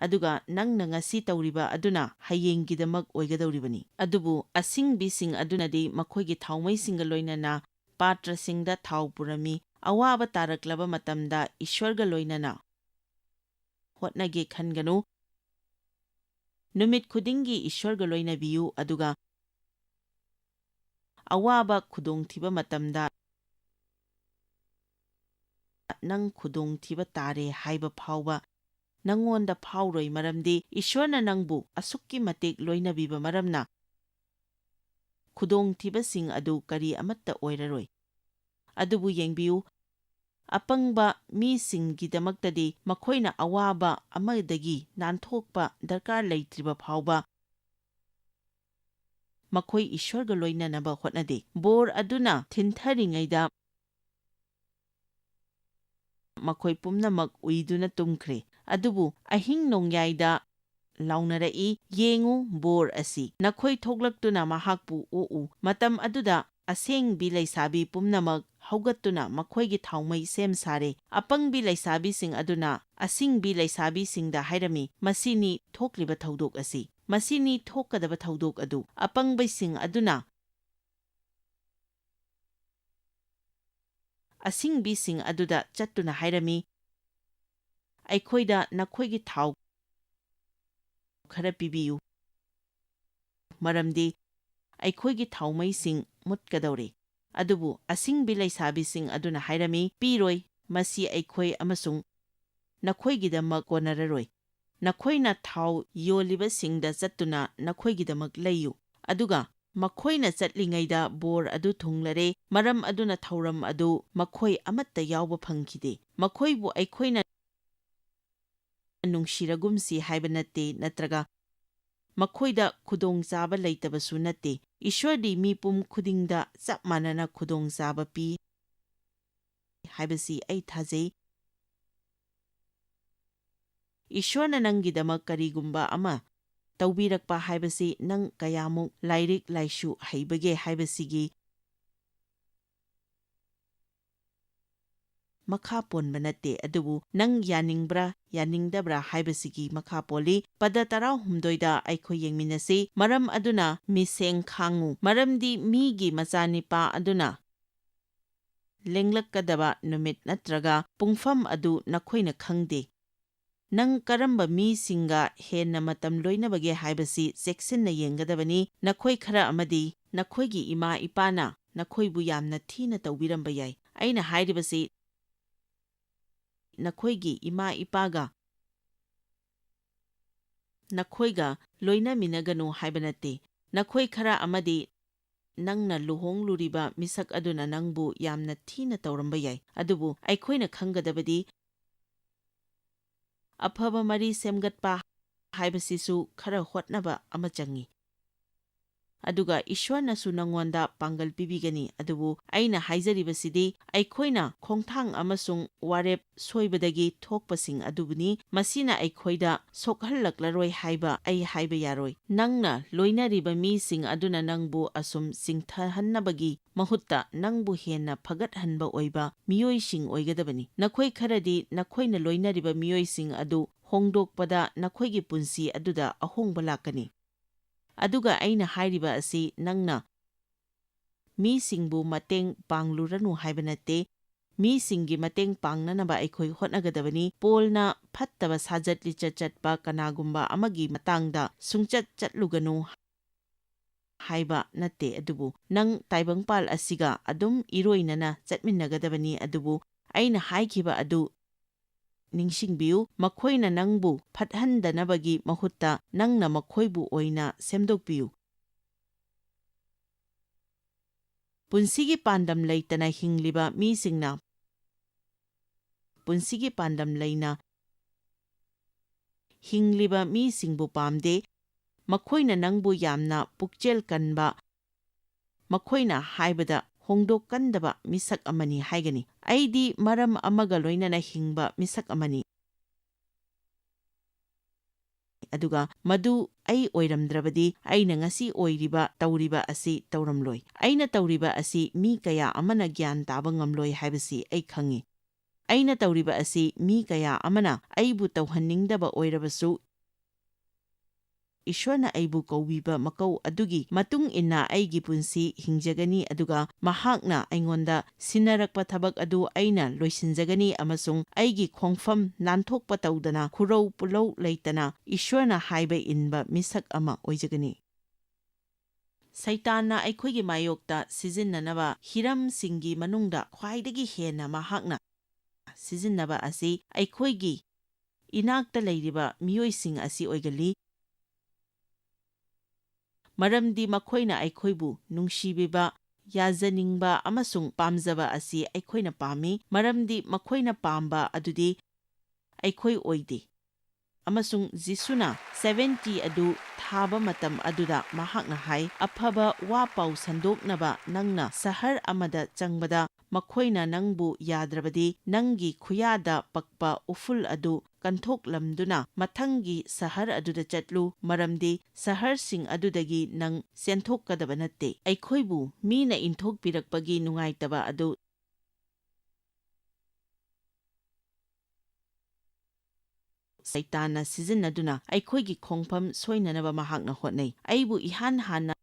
ꯑꯗꯨꯒ ꯅꯪꯅ ꯉꯁꯤ ꯇꯧꯔꯤꯕ ꯑꯗꯨꯅ ꯍꯌꯦꯡꯒꯤꯗꯃꯛ ꯑꯣꯏꯒꯗꯧꯔꯤꯕꯅꯤ꯫ ꯑꯗꯨꯕꯨ ꯑꯁꯤꯡꯕꯤꯁꯤꯡ ꯑꯗꯨꯅꯗꯤ ꯃꯈꯣꯏꯒꯤ ꯊꯥꯎꯃꯩꯁꯤꯡꯒ ꯂꯣꯏꯅꯅ ꯄꯥꯇ꯭ꯔꯁꯤꯡꯗ ꯊꯥꯎ ꯄꯨꯔꯝꯃꯤ꯫ ꯑꯋꯥꯕ ꯇꯥꯔꯛꯂꯕ ꯃꯇꯝꯗ ꯏꯁ꯭ꯋꯔꯒ ꯂꯣꯏꯅꯅ ꯍꯣꯠꯅꯒꯦ ꯈꯟꯒꯅꯨ꯫ ꯅꯨꯃꯤꯠ ꯈꯨꯗꯤꯡꯒꯤ ꯏꯁ꯭ꯋꯔꯒ ꯂꯣꯏꯅꯕꯤꯌꯨ, ꯑꯗꯨꯒ ꯑꯋꯥꯕ ꯈꯨꯗꯣꯡꯊꯤꯕ ꯃꯇꯝꯗ "ꯅꯪ ꯈꯨꯗꯣꯡꯊꯤꯕ ꯇꯥꯔꯦ" ꯍꯥꯏꯕ ꯐꯥꯎꯕ ꯅꯪꯉꯣꯟꯗ ꯐꯥꯎꯔꯣꯏ, ꯃꯔꯝꯗꯤ ꯏꯁ꯭ꯋꯔꯅ ꯅꯪꯕꯨ ꯑꯁꯨꯛꯀꯤ ꯃꯇꯤꯛ ꯂꯣꯏꯅꯕꯤꯕ ꯃꯔꯝꯅ꯫ ꯈꯨꯗꯣꯡꯊꯤꯕꯁꯤꯡ ꯑꯗꯨ ꯀꯔꯤ ꯑꯃꯠꯇ ꯑꯣꯏꯔꯔꯣꯏ꯫ ꯑꯗꯨꯕꯨ ꯌꯦꯡꯕꯤꯌꯨ, ꯑꯄꯪꯕ ꯃꯤꯁꯤꯡꯒꯤꯗꯃꯛꯇꯗꯤ ꯃꯈꯣꯏꯅ ꯑꯋꯥꯕ ꯑꯃꯗꯒꯤ ꯅꯥꯟꯊꯣꯛꯄ ꯗꯔꯀꯥꯔ ꯂꯩꯇ꯭ꯔꯤꯕ ꯐꯥꯎꯕ ꯃꯈꯣꯏ ꯏꯁ꯭ꯋꯔꯒ ꯂꯣꯏꯅꯅꯕ ꯍꯣꯠꯅꯗꯦ꯫ ꯕꯣꯔ ꯑꯗꯨꯅ ꯊꯤꯟꯊꯔꯤꯉꯩꯗ ꯃꯈꯣꯏ ꯄꯨꯝꯅꯃꯛ ꯎꯏꯗꯨꯅ ꯇꯨꯝꯈ꯭ꯔꯦ꯫ ꯑꯗꯨꯕꯨ ꯑꯍꯤꯡ ꯅꯣꯡꯌꯥꯏꯗ ꯂꯥꯎꯅꯔꯛꯏ, "ꯌꯦꯡꯉꯨ, ꯕꯣꯔ ꯑꯁꯤ ꯅꯈꯣꯏ ꯊꯣꯛꯂꯛꯇꯨꯅ ꯃꯍꯥꯛꯄꯨ ꯑꯣꯛꯎ"꯫ ꯃꯇꯝ ꯑꯗꯨꯗ ꯑꯁꯦꯡꯕꯤ ꯂꯩꯁꯥꯕꯤ ꯄꯨꯝꯅꯃꯛ ꯍꯧꯒꯠꯇꯨꯅ ꯃꯈꯣꯏꯒꯤ ꯊꯥꯎꯃꯩ ꯁꯦꯝ ꯁꯥꯔꯦ꯫ ꯑꯄꯪꯕꯤ ꯂꯩꯁꯥꯕꯤꯁꯤꯡ ꯑꯗꯨꯅ ꯑꯁꯤꯡꯕꯤ ꯂꯩꯁꯥꯕꯤꯁꯤꯡꯗ ꯍꯥꯏꯔꯝꯃꯤ, "ꯃꯁꯤꯅꯤ ꯊꯣꯛꯂꯤꯕ ꯊꯧꯗꯣꯛ ꯑꯁꯤ, ꯃꯁꯤꯅꯤ ꯊꯣꯛꯀꯗꯕ ꯊꯧꯗꯣꯛ ꯑꯗꯨ"꯫ ꯑꯄꯪꯕꯁꯤꯡ ꯑꯗꯨꯅ ꯑꯁꯤꯡꯕꯤꯁꯤꯡ ꯑꯗꯨꯗ ꯆꯠꯇꯨꯅ ꯍꯥꯏꯔꯝꯃꯤ, "ꯑꯩꯈꯣꯏꯗ ꯅꯈꯣꯏꯒꯤ ꯊꯥꯎ ꯈꯔ ꯄꯤꯕꯤꯌꯨ, ꯃꯔꯝꯗꯤ ꯑꯩꯈꯣꯏꯒꯤ ꯊꯥꯎꯃꯩꯁꯤꯡ ꯃꯨꯠꯀꯗꯧꯔꯦ"꯫ ꯑꯗꯨꯕꯨ ꯑꯁꯤꯡꯕꯤ ꯂꯩꯁꯥꯕꯤꯁꯤꯡ ꯑꯗꯨꯅ ꯍꯥꯏꯔꯝꯃꯤ, "ꯄꯤꯔꯣꯏ, ꯃꯁꯤ ꯑꯩꯈꯣꯏ ꯑꯃꯁꯨꯡ ꯅꯈꯣꯏꯒꯤꯗꯃꯛ ꯀꯣꯟꯅꯔꯔꯣꯏ꯫ ꯅꯈꯣꯏꯅ ꯊꯥꯎ ꯌꯣꯜꯂꯤꯕꯁꯤꯡꯗ ꯆꯠꯇꯨꯅ ꯅꯈꯣꯏꯒꯤꯗꯃꯛ ꯂꯩꯌꯨ"꯫ ꯑꯗꯨꯒ ꯃꯈꯣꯏꯅ ꯆꯠꯂꯤꯉꯩꯗ ꯕꯣꯔ ꯑꯗꯨ ꯊꯨꯡꯂꯔꯦ, ꯃꯔꯝ ꯑꯗꯨꯅ ꯊꯧꯔꯝ ꯑꯗꯨ ꯃꯈꯣꯏ ꯑꯃꯠꯇ ꯌꯥꯎꯕ ꯐꯪꯈꯤꯗꯦ꯫ ꯃꯈꯣꯏꯕꯨ ꯑꯩꯈꯣꯏꯅ ꯅꯨꯡꯁꯤꯔꯒꯨꯝꯁꯤ ꯍꯥꯏꯕ ꯅꯠꯇꯦ, ꯅꯠꯇ꯭ꯔꯒ ꯃꯈꯣꯏꯗ ꯈꯨꯗꯣꯡꯆꯥꯕ ꯂꯩꯇꯕꯁꯨ ꯅꯠꯇꯦ꯫ ꯏꯁ꯭ꯋꯔꯗꯤ ꯃꯤꯄꯨꯝ ꯈꯨꯗꯤꯡꯗ ꯆꯞ ꯃꯥꯟꯅꯅ ꯈꯨꯗꯣꯡꯆꯥꯕ ꯄꯤ ꯍꯥꯏꯕꯁꯤ ꯑꯩ ꯊꯥꯖꯩ꯫ ꯏꯁ꯭ꯋꯔꯅ ꯅꯪꯒꯤꯗꯃꯛ ꯀꯔꯤꯒꯨꯝꯕ ꯑꯃ ꯇꯧꯕꯤꯔꯛꯄ ꯍꯥꯏꯕꯁꯤ ꯅꯪ ꯀꯌꯥꯃꯨꯛ ꯂꯥꯏꯔꯤꯛ ꯂꯥꯏꯁꯨ ꯍꯩꯕꯒꯦ ꯍꯥꯏꯕꯁꯤꯒꯤ ꯃꯈꯥ ꯄꯣꯟꯕ ꯅꯠꯇꯦ, ꯑꯗꯨꯕꯨ ꯅꯪ ꯌꯥꯅꯤꯡꯕ꯭ꯔꯥ, ꯌꯥꯅꯤꯡꯗꯕ꯭ꯔꯥ ꯍꯥꯏꯕꯁꯤꯒꯤ ꯃꯈꯥ ꯄꯣꯜꯂꯤ꯫ ꯄꯗ ꯇꯔꯥꯍꯨꯝꯗꯣꯏꯗ ꯑꯩꯈꯣꯏ ꯌꯦꯡꯃꯤꯟꯅꯁꯤ꯫ "ꯃꯔꯝ ꯑꯗꯨꯅ ꯃꯤꯁꯦꯡ ꯈꯥꯡꯉꯨ, ꯃꯔꯝꯗꯤ ꯃꯤꯒꯤ ꯃꯆꯥꯅꯤꯄꯥ ꯑꯗꯨꯅ ꯂꯦꯡꯂꯛꯀꯗꯕ ꯅꯨꯃꯤꯠ ꯅꯠꯇ꯭ꯔꯒ ꯄꯨꯡꯐꯝ ꯑꯗꯨ ꯅꯈꯣꯏꯅ ꯈꯪꯗꯦ"꯫ ꯅꯪ ꯀꯔꯝꯕ ꯃꯤꯁꯤꯡꯒ ꯍꯦꯟꯅ ꯃꯇꯝ ꯂꯣꯏꯅꯕꯒꯦ ꯍꯥꯏꯕꯁꯤ ꯆꯦꯛꯁꯤꯟꯅ ꯌꯦꯡꯒꯗꯕꯅꯤ꯫ ꯅꯈꯣꯏ ꯈꯔ ꯑꯃꯗꯤ ꯅꯈꯣꯏꯒꯤ ꯏꯃꯥ ꯏꯄꯥꯅ ꯅꯈꯣꯏꯕꯨ ꯌꯥꯝꯅ ꯊꯤꯅ ꯇꯧꯕꯤꯔꯝꯕ ꯌꯥꯏ꯫ ꯑꯩꯅ ꯍꯥꯏꯔꯤꯕꯁꯤ ꯅꯈꯣꯏꯒꯤ ꯏꯃꯥ ꯏꯄꯥꯒ ꯅꯈꯣꯏꯒ ꯂꯣꯏꯅꯃꯤꯟꯅꯒꯅꯨ ꯍꯥꯏꯕ ꯅꯠꯇꯦ꯫ ꯅꯈꯣꯏ ꯈꯔ ꯑꯃꯗꯤ ꯅꯪꯅ ꯂꯨꯍꯣꯡꯂꯨꯔꯤꯕ ꯃꯤꯁꯛ ꯑꯗꯨꯅ ꯅꯪꯕꯨ ꯌꯥꯝꯅ ꯊꯤꯅ ꯇꯧꯔꯝꯕ ꯌꯥꯏ꯫ ꯑꯗꯨꯕꯨ ꯑꯩꯈꯣꯏꯅ ꯈꯪꯒꯗꯕꯗꯤ, ꯑꯐꯕ ꯃꯔꯤ ꯁꯦꯝꯒꯠꯄ ꯍꯥꯏꯕꯁꯤꯁꯨ ꯈꯔ ꯍꯣꯠꯅꯕ ꯑꯃ ꯆꯪꯏ꯫ ꯑꯗꯨꯒ ꯏꯁ꯭ꯋꯔꯅꯁꯨ ꯅꯉꯣꯟꯗ ꯄꯥꯡꯒꯜ ꯄꯤꯕꯤꯒꯅꯤ꯫ ꯑꯗꯨꯕꯨ ꯑꯩꯅ ꯍꯥꯏꯖꯔꯤꯕꯁꯤꯗꯤ ꯑꯩꯈꯣꯏꯅ ꯈꯣꯡꯊꯥꯡ ꯑꯃꯁꯨꯡ ꯋꯥꯔꯦꯞ ꯁꯣꯏꯕꯗꯒꯤ ꯊꯣꯛꯄꯁꯤꯡ ꯑꯗꯨꯕꯨꯅꯤ꯫ ꯃꯁꯤꯅ ꯑꯩꯈꯣꯏꯗ ꯁꯣꯛꯍꯜꯂꯛꯂꯔꯣꯏ ꯍꯥꯏꯕ ꯑꯩ ꯍꯥꯏꯕ ꯌꯥꯔꯣꯏ꯫ ꯅꯪꯅ ꯂꯣꯏꯅꯔꯤꯕ ꯃꯤꯁꯤꯡ ꯑꯗꯨꯅ ꯅꯪꯕꯨ ꯑꯁꯨꯝ ꯆꯤꯡꯊꯍꯟꯅꯕꯒꯤ ꯃꯍꯨꯠꯇ ꯅꯪꯕꯨ ꯍꯦꯟꯅ ꯐꯒꯠꯍꯟꯕ ꯑꯣꯏꯕ ꯃꯤꯑꯣꯏꯁꯤꯡ ꯑꯣꯏꯒꯗꯕꯅꯤ꯫ ꯅꯈꯣꯏ ꯈꯔꯗꯤ ꯅꯈꯣꯏꯅ ꯂꯣꯏꯅꯔꯤꯕ ꯃꯤꯑꯣꯏꯁꯤꯡ ꯑꯗꯨ ꯍꯣꯡꯗꯣꯛꯄꯗ ꯅꯈꯣꯏꯒꯤ ꯄꯨꯟꯁꯤ ꯑꯗꯨꯗ ꯑꯍꯣꯡꯕ ꯂꯥꯛꯀꯅꯤ꯫ ꯑꯗꯨꯒ ꯑꯩꯅ ꯍꯥꯏꯔꯤꯕ ꯑꯁꯤ ꯅꯪꯅ ꯃꯤꯁꯤꯡꯕꯨ ꯃꯇꯦꯡ ꯄꯥꯡꯂꯨꯔꯅꯨ ꯍꯥꯏꯕ ꯅꯠꯇꯦ꯫ ꯃꯤꯁꯤꯡꯒꯤ ꯃꯇꯦꯡ ꯄꯥꯡꯅꯅꯕ ꯑꯩꯈꯣꯏ ꯍꯣꯠꯅꯒꯗꯕꯅꯤ꯫ ꯄꯣꯜꯅ ꯐꯠꯇꯕ ꯁꯥꯖꯠ ꯂꯤꯆꯠ ꯆꯠꯄ ꯀꯅꯥꯒꯨꯝꯕ ꯑꯃꯒꯤ ꯃꯇꯥꯡꯗ ꯁꯨꯡꯆꯠ ꯆꯠꯂꯨꯒꯅꯨ ꯍꯥꯏꯕ ꯅꯠꯇꯦ, ꯑꯗꯨꯕꯨ ꯅꯪ ꯇꯥꯏꯕꯪꯄꯥꯜ ꯑꯁꯤꯒ ꯑꯗꯨꯝ ꯏꯔꯣꯏꯅꯅ ꯆꯠꯃꯤꯟꯅꯒꯗꯕꯅꯤ꯫ ꯑꯗꯨꯕꯨ ꯑꯩꯅ ꯍꯥꯏꯈꯤꯕ ꯑꯗꯨ ꯅꯤꯡꯁꯤꯡꯕꯤꯌꯨ, ꯃꯈꯣꯏꯅ ꯅꯪꯕꯨ ꯐꯠꯍꯟꯗꯅꯕꯒꯤ ꯃꯍꯨꯠꯇ ꯅꯪꯅ ꯃꯈꯣꯏꯕꯨ ꯑꯣꯏꯅ ꯁꯦꯝꯗꯣꯛꯄꯤꯌꯨ꯫ ꯄꯨꯟꯁꯤꯒꯤ ꯄꯥꯟꯗꯝ ꯂꯩꯇꯅ ꯍꯤꯡꯂꯤꯕ ꯃꯤꯁꯤꯡꯅ ꯄꯨꯟꯁꯤꯒꯤ ꯄꯥꯟꯗꯝ ꯂꯩꯅ ꯍꯤꯡꯂꯤꯕ ꯃꯤꯁꯤꯡꯕꯨ ꯄꯥꯝꯗꯦ꯫ ꯃꯈꯣꯏꯅ ꯅꯪꯕꯨ ꯌꯥꯝꯅ ꯄꯨꯛꯆꯦꯜ ꯀꯟꯕ, ꯃꯈꯣꯏꯅ ꯍꯥꯏꯕꯗ ꯍꯣꯡꯗꯣꯛꯀꯟꯗꯕ ꯃꯤꯁꯛ ꯑꯃꯅꯤ ꯍꯥꯏꯒꯅꯤ꯫ "ꯑꯩꯗꯤ ꯃꯔꯝ ꯑꯃꯒ ꯂꯣꯏꯅꯅ ꯍꯤꯡꯕ ꯃꯤꯁꯛ ꯑꯃꯅꯤ꯫ ꯑꯗꯨꯒ ꯃꯗꯨ ꯑꯩ ꯑꯣꯏꯔꯝꯗ꯭ꯔꯕꯗꯤ ꯑꯩꯅ ꯉꯁꯤ ꯑꯣꯏꯔꯤꯕ, ꯇꯧꯔꯤꯕ ꯑꯁꯤ ꯇꯧꯔꯝꯂꯣꯏ꯫ ꯑꯩꯅ ꯇꯧꯔꯤꯕ ꯑꯁꯤ ꯃꯤ ꯀꯌꯥ ꯑꯃꯅ ꯒ꯭ꯌꯥꯟ ꯇꯥꯕ ꯉꯝꯂꯣꯏ ꯍꯥꯏꯕꯁꯤ ꯑꯩ ꯈꯪꯏ꯫ ꯑꯩꯅ ꯇꯧꯔꯤꯕ ꯑꯁꯤ ꯃꯤ ꯀꯌꯥ ꯑꯃꯅ ꯑꯩꯕꯨ ꯇꯧꯍꯟꯅꯤꯡꯗꯕ ꯑꯣꯏꯔꯕꯁꯨ, ꯏꯁ꯭ꯋꯔꯅ ꯑꯩꯕꯨ ꯀꯧꯕꯤꯕ ꯃꯀꯧ ꯑꯗꯨꯒꯤ ꯃꯇꯨꯡ ꯏꯟꯅ ꯑꯩꯒꯤ ꯄꯨꯟꯁꯤ ꯍꯤꯡꯖꯒꯅꯤ, ꯑꯗꯨꯒ ꯃꯍꯥꯛꯅ ꯑꯩꯉꯣꯟꯗ ꯁꯤꯟꯅꯔꯛꯄ ꯊꯕꯛ ꯑꯗꯨ ꯑꯩꯅ ꯂꯣꯏꯁꯤꯟꯖꯒꯅꯤ, ꯑꯃꯁꯨꯡ ꯑꯩꯒꯤ ꯈꯣꯡꯐꯝ ꯅꯥꯟꯊꯣꯛꯄ ꯇꯧꯗꯅ, ꯈꯨꯔꯧ ꯄꯨꯂꯧ ꯂꯩꯇꯅ ꯏꯁ꯭ꯋꯔꯅ ꯍꯥꯏꯕ ꯏꯟꯕ ꯃꯤꯁꯛ ꯑꯃ ꯑꯣꯏꯖꯒꯅꯤ꯫ ꯁꯩꯇꯥꯟꯅ ꯑꯩꯈꯣꯏꯒꯤ ꯃꯥꯌꯣꯛꯇ ꯁꯤꯖꯤꯟꯅꯅꯕ ꯍꯤꯔꯝꯁꯤꯡꯒꯤ ꯃꯅꯨꯡꯗ ꯈ꯭ꯋꯥꯏꯗꯒꯤ ꯍꯦꯟꯅ ꯃꯍꯥꯛꯅ ꯁꯤꯖꯤꯟꯅꯕ ꯑꯁꯤ ꯑꯩꯈꯣꯏꯒꯤ ꯏꯅꯥꯛꯇ ꯂꯩꯔꯤꯕ ꯃꯤꯑꯣꯏꯁꯤꯡ ꯑꯁꯤ ꯑꯣꯏꯒꯜꯂꯤ꯫ ꯃꯔꯝꯗꯤ ꯃꯈꯣꯏꯅ ꯑꯩꯈꯣꯏꯕꯨ ꯅꯨꯡꯁꯤꯕꯤꯕ, ꯌꯥꯖꯅꯤꯡꯕ ꯑꯃꯁꯨꯡ ꯄꯥꯝꯖꯕ ꯑꯁꯤ ꯑꯩꯈꯣꯏꯅ ꯄꯥꯝꯃꯤ, ꯃꯔꯝꯗꯤ ꯃꯈꯣꯏꯅ ꯄꯥꯝꯕ ꯑꯗꯨꯗꯤ ꯑꯩꯈꯣꯏ ꯑꯣꯏꯗꯦ꯫ ꯑꯃꯁꯨꯡ ꯖꯤꯁꯨꯅ ꯁꯚꯦꯟꯇꯤ ꯑꯗꯨ ꯊꯥꯕ ꯃꯇꯝ ꯑꯗꯨꯗ ꯃꯍꯥꯛꯅ ꯍꯥꯏ, "ꯑꯐꯕ ꯋꯥ ꯄꯥꯎ ꯁꯟꯗꯣꯛꯅꯕ ꯅꯪꯅ ꯁꯍꯔ ꯑꯃꯗ ꯆꯪꯕꯗ, ꯃꯈꯣꯏꯅ ꯅꯪꯕꯨ ꯌꯥꯗ꯭ꯔꯕꯗꯤ, ꯅꯪꯒꯤ ꯈꯨꯌꯥꯗ ꯄꯛꯄ ꯎꯐꯨꯜ ꯑꯗꯨ ꯀꯟꯊꯣꯛꯂꯝꯗꯨꯅ ꯃꯊꯪꯒꯤ ꯁꯍꯔ ꯑꯗꯨꯗ ꯆꯠꯂꯨ, ꯃꯔꯝꯗꯤ ꯁꯍꯔꯁꯤꯡ ꯑꯗꯨꯗꯒꯤ ꯅꯪ ꯆꯦꯟꯊꯣꯛꯀꯗꯕ ꯅꯠꯇꯦ꯫" ꯑꯩꯈꯣꯏꯕꯨ ꯃꯤꯅ ꯏꯟꯊꯣꯛꯄꯤꯔꯛꯄꯒꯤ ꯅꯨꯡꯉꯥꯏꯇꯕ ꯑꯗꯨ ꯁꯩꯇꯥꯟꯅ ꯁꯤꯖꯤꯟꯅꯗꯨꯅ ꯑꯩꯈꯣꯏꯒꯤ ꯈꯣꯡꯐꯝ ꯁꯣꯏꯅꯅꯕ ꯃꯍꯥꯛꯅ ꯍꯣꯠꯅꯩ꯫ ꯑꯩꯕꯨ ꯏꯍꯥꯟ ꯍꯥꯟꯅ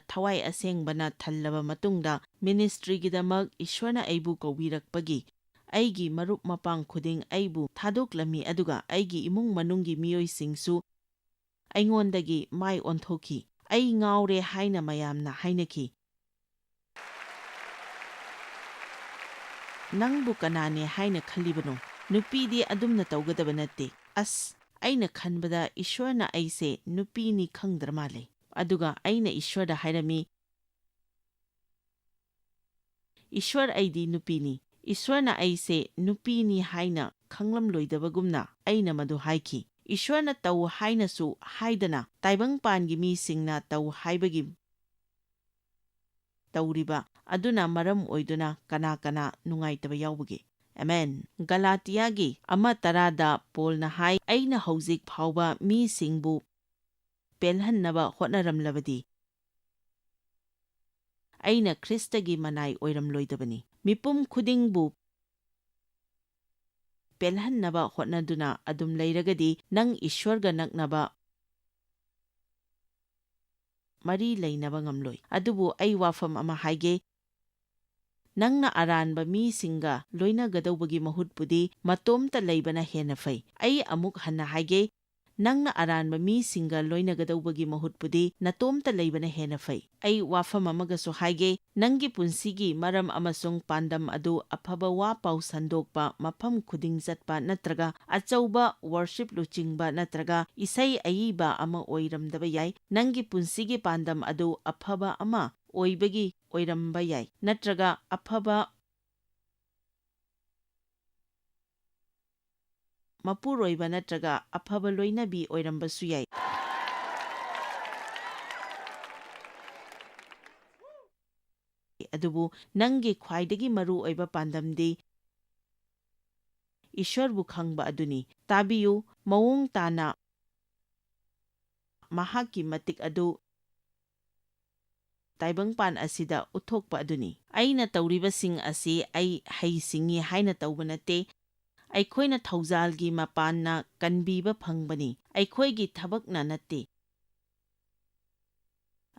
ꯊꯋꯥꯏ ꯑꯁꯦꯡꯕꯅ ꯊꯜꯂꯕ ꯃꯇꯨꯡꯗ, ꯃꯤꯅꯤꯁꯇ꯭ꯔꯤꯒꯤꯗꯃꯛ ꯏꯁ꯭ꯋꯔꯅ ꯑꯩꯕꯨ ꯀꯧꯕꯤꯔꯛꯄꯒꯤ ꯑꯩꯒꯤ ꯃꯔꯨꯞ ꯃꯄꯥꯡ ꯈꯨꯗꯤꯡ ꯑꯩꯕꯨ ꯊꯥꯗꯣꯛꯂꯝꯃꯤ, ꯑꯗꯨꯒ ꯑꯩꯒꯤ ꯏꯃꯨꯡ ꯃꯅꯨꯡꯒꯤ ꯃꯤꯑꯣꯏꯁꯤꯡꯁꯨ ꯑꯩꯉꯣꯟꯗꯒꯤ ꯃꯥꯏ ꯑꯣꯟꯊꯣꯛꯈꯤ꯫ ꯑꯩ ꯉꯥꯎꯔꯦ ꯍꯥꯏꯅ ꯃꯌꯥꯝꯅ ꯍꯥꯏꯅꯈꯤ꯫ "ꯅꯪꯕꯨ ꯀꯅꯥꯅꯦ ꯍꯥꯏꯅ ꯈꯜꯂꯤꯕꯅꯣ? ꯅꯨꯄꯤꯗꯤ ꯑꯗꯨꯝꯅ ꯇꯧꯒꯗꯕ ꯅꯠꯇꯦ꯫" ꯑꯁ, ꯑꯩꯅ ꯈꯟꯕꯗ ꯏꯁ꯭ꯋꯔꯅ ꯑꯩꯁꯦ ꯅꯨꯄꯤꯅꯤ ꯈꯪꯗ꯭ꯔ ꯃꯥꯜꯂꯦ꯫ ꯑꯗꯨꯒ ꯑꯩꯅ ꯏꯁ꯭ꯋꯔꯗ ꯍꯥꯏꯔꯝꯃꯤ, "ꯏꯁ꯭ꯋꯔ, ꯑꯩꯗꯤ ꯅꯨꯄꯤꯅꯤ꯫" ꯏꯁ꯭ꯋꯔꯅ ꯑꯩꯁꯦ ꯅꯨꯄꯤꯅꯤ ꯍꯥꯏꯅ ꯈꯪꯂꯝꯂꯣꯏꯗꯕꯒꯨꯝꯅ ꯑꯩꯅ ꯃꯗꯨ ꯍꯥꯏꯈꯤ꯫ ꯏꯁ꯭ꯋꯔꯅ ꯇꯧ ꯍꯥꯏꯅꯁꯨ ꯍꯥꯏꯗꯅ, ꯇꯥꯏꯕꯪꯄꯥꯟꯒꯤ ꯃꯤꯁꯤꯡꯅ ꯇꯧ ꯍꯥꯏꯕꯒꯤ ꯇꯧꯔꯤꯕ ꯑꯗꯨꯅ ꯃꯔꯝ ꯑꯣꯏꯗꯨꯅ ꯀꯅꯥ ꯀꯅꯥ ꯅꯨꯡꯉꯥꯏꯇꯕ ꯌꯥꯎꯕꯒꯦ? ꯑꯃꯦꯟ꯫ ꯒꯂꯥꯇꯤꯌꯥꯒꯤ ꯑꯃ ꯇꯔꯥꯗ ꯄꯣꯜꯅ ꯍꯥꯏ, "ꯑꯩꯅ ꯍꯧꯖꯤꯛ ꯐꯥꯎꯕ ꯃꯤꯁꯤꯡꯕꯨ ꯄꯦꯜꯍꯟꯅꯕ ꯍꯣꯠꯅꯔꯝꯂꯕꯗꯤ, ꯑꯩꯅ ꯈ꯭ꯔꯤꯁꯇꯒꯤ ꯃꯅꯥꯏ ꯑꯣꯏꯔꯝꯂꯣꯏꯗꯕꯅꯤ꯫" ꯃꯤꯄꯨꯝ ꯈꯨꯗꯤꯡꯕꯨ ꯄꯦꯜꯍꯟꯅꯕ ꯍꯣꯠꯅꯗꯨꯅ ꯑꯗꯨꯝ ꯂꯩꯔꯒꯗꯤ, ꯅꯪ ꯏꯁ꯭ꯋꯔꯒ ꯅꯛꯅꯕ ꯃꯔꯤ ꯂꯩꯅꯕ ꯉꯝꯂꯣꯏ꯫ ꯑꯗꯨꯕꯨ ꯑꯩ ꯋꯥꯐꯝ ꯑꯃ ꯍꯥꯏꯒꯦ, ꯅꯪꯅ ꯑꯔꯥꯟꯕ ꯃꯤꯁꯤꯡꯒ ꯂꯣꯏꯅꯒꯗꯧꯕꯒꯤ ꯃꯍꯨꯠꯄꯨꯗꯤ ꯃꯇꯣꯝꯇ ꯂꯩꯕꯅ ꯍꯦꯟꯅ ꯐꯩ꯫ ꯑꯩ ꯑꯃꯨꯛ ꯍꯟꯅ ꯍꯥꯏꯒꯦ, ꯅꯪꯅ ꯑꯔꯥꯟꯕ ꯃꯤꯁꯤꯡꯒ ꯂꯣꯏꯅꯒꯗꯧꯕꯒꯤ ꯃꯍꯨꯠꯄꯨꯗꯤ ꯅꯇꯣꯝꯇ ꯂꯩꯕꯅ ꯍꯦꯟꯅ ꯐꯩ꯫ ꯑꯩ ꯋꯥꯐꯝ ꯑꯃꯒꯁꯨ ꯍꯥꯏꯒꯦ, ꯅꯪꯒꯤ ꯄꯨꯟꯁꯤꯒꯤ ꯃꯔꯝ ꯑꯃꯁꯨꯡ ꯄꯥꯟꯗꯝ ꯑꯗꯨ ꯑꯐꯕ ꯋꯥ ꯄꯥꯎ ꯁꯟꯗꯣꯛꯄ, ꯃꯐꯝ ꯈꯨꯗꯤꯡ ꯆꯠꯄ, ꯅꯠꯇ꯭ꯔꯒ ꯑꯆꯧꯕ ꯋꯥꯔꯁꯤꯞ ꯂꯨꯆꯤꯡꯕ ꯅꯠꯇ꯭ꯔꯒ ꯏꯁꯩ ꯑꯏꯕ ꯑꯃ ꯑꯣꯏꯔꯝꯗꯕ ꯌꯥꯏ꯫ ꯅꯪꯒꯤ ꯄꯨꯟꯁꯤꯒꯤ ꯄꯥꯟꯗꯝ ꯑꯗꯨ ꯑꯐꯕ ꯑꯃ ꯑꯣꯏꯕꯒꯤ ꯑꯣꯏꯔꯝꯕ ꯌꯥꯏ, ꯅꯠꯇ꯭ꯔꯒ ꯑꯐꯕ ꯃꯄꯨꯔꯣꯏꯕ ꯅꯠꯇ꯭ꯔꯒ ꯑꯐꯕ ꯂꯣꯏꯅꯕꯤ ꯑꯣꯏꯔꯝꯕꯁꯨ ꯌꯥꯏ꯫ ꯑꯗꯨꯕꯨ ꯅꯪꯒꯤ ꯈ꯭ꯋꯥꯏꯗꯒꯤ ꯃꯔꯨ ꯑꯣꯏꯕ ꯄꯥꯟꯗꯝꯗꯤ ꯏꯁ꯭ꯋꯔꯕꯨ ꯈꯪꯕ ꯑꯗꯨꯅꯤ꯫ ꯇꯥꯕꯤꯌꯨ, ꯃꯑꯣꯡ ꯇꯥꯅ ꯃꯍꯥꯛꯀꯤ ꯃꯇꯤꯛ ꯑꯗꯨ ꯇꯥꯏꯕꯪꯄꯥꯟ ꯑꯁꯤꯗ ꯎꯠꯊꯣꯛꯄ ꯑꯗꯨꯅꯤ꯫ ꯑꯩꯅ ꯇꯧꯔꯤꯕꯁꯤꯡ ꯑꯁꯤ ꯑꯩ ꯍꯩ ꯁꯤꯡꯉꯤ ꯍꯥꯏꯅ ꯇꯧꯕ ꯅꯠꯇꯦ꯫ ꯑꯩꯈꯣꯏꯅ ꯊꯧꯖꯥꯜꯒꯤ ꯃꯄꯥꯟꯅ ꯀꯟꯕꯤꯕ ꯐꯪꯕꯅꯤ, ꯑꯩꯈꯣꯏꯒꯤ ꯊꯕꯛꯅ ꯅꯠꯇꯦ꯫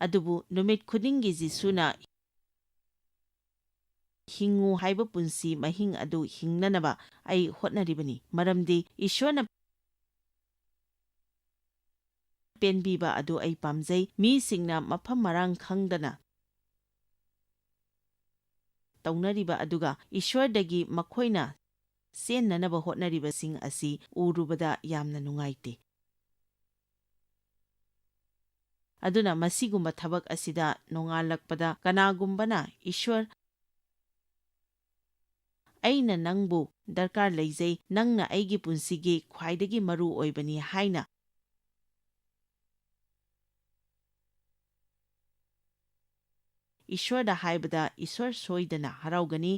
ꯑꯗꯨꯕꯨ ꯅꯨꯃꯤꯠ ꯈꯨꯗꯤꯡꯒꯤ ꯖꯤꯁꯨꯅ ꯍꯤꯡꯉꯨ ꯍꯥꯏꯕ ꯄꯨꯟꯁꯤ ꯃꯍꯤꯡ ꯑꯗꯨ ꯍꯤꯡꯅꯅꯕ ꯑꯩ ꯍꯣꯠꯅꯔꯤꯕꯅꯤ, ꯃꯔꯝꯗꯤ ꯏꯁ꯭ꯋꯔꯅ ꯄꯦꯟꯕꯤꯕ ꯑꯗꯨ ꯑꯩ ꯄꯥꯝꯖꯩ꯫ ꯃꯤꯁꯤꯡꯅ ꯃꯐꯝ ꯃꯔꯥꯡ ꯈꯪꯗꯅ ꯇꯧꯅꯔꯤꯕ ꯑꯗꯨꯒ ꯏꯁ꯭ꯋꯔꯗꯒꯤ ꯃꯈꯣꯏꯅ ꯆꯦꯟꯅꯅꯕ ꯍꯣꯠꯅꯔꯤꯕꯁꯤꯡ ꯑꯁꯤ ꯎꯔꯨꯕꯗ ꯌꯥꯝꯅ ꯅꯨꯡꯉꯥꯏꯇꯦ꯫ ꯑꯗꯨꯅ ꯃꯁꯤꯒꯨꯝꯕ ꯊꯕꯛ ꯑꯁꯤꯗ ꯅꯣꯡꯉꯥꯜꯂꯛꯄꯗ ꯀꯅꯥꯒꯨꯝꯕꯅ ꯏꯁ꯭ꯋꯔ, ꯑꯩꯅ ꯅꯪꯕꯨ ꯗꯔꯀꯥꯔ ꯂꯩꯖꯩ, ꯅꯪꯅ ꯑꯩꯒꯤ ꯄꯨꯟꯁꯤꯒꯤ ꯈ꯭ꯋꯥꯏꯗꯒꯤ ꯃꯔꯨ ꯑꯣꯏꯕꯅꯤ ꯍꯥꯏꯅ ꯏꯁ꯭ꯋꯔꯗ ꯍꯥꯏꯕꯗ ꯏꯁ꯭ꯋꯔ ꯁꯣꯏꯗꯅ ꯍꯔꯥꯎꯒꯅꯤ꯫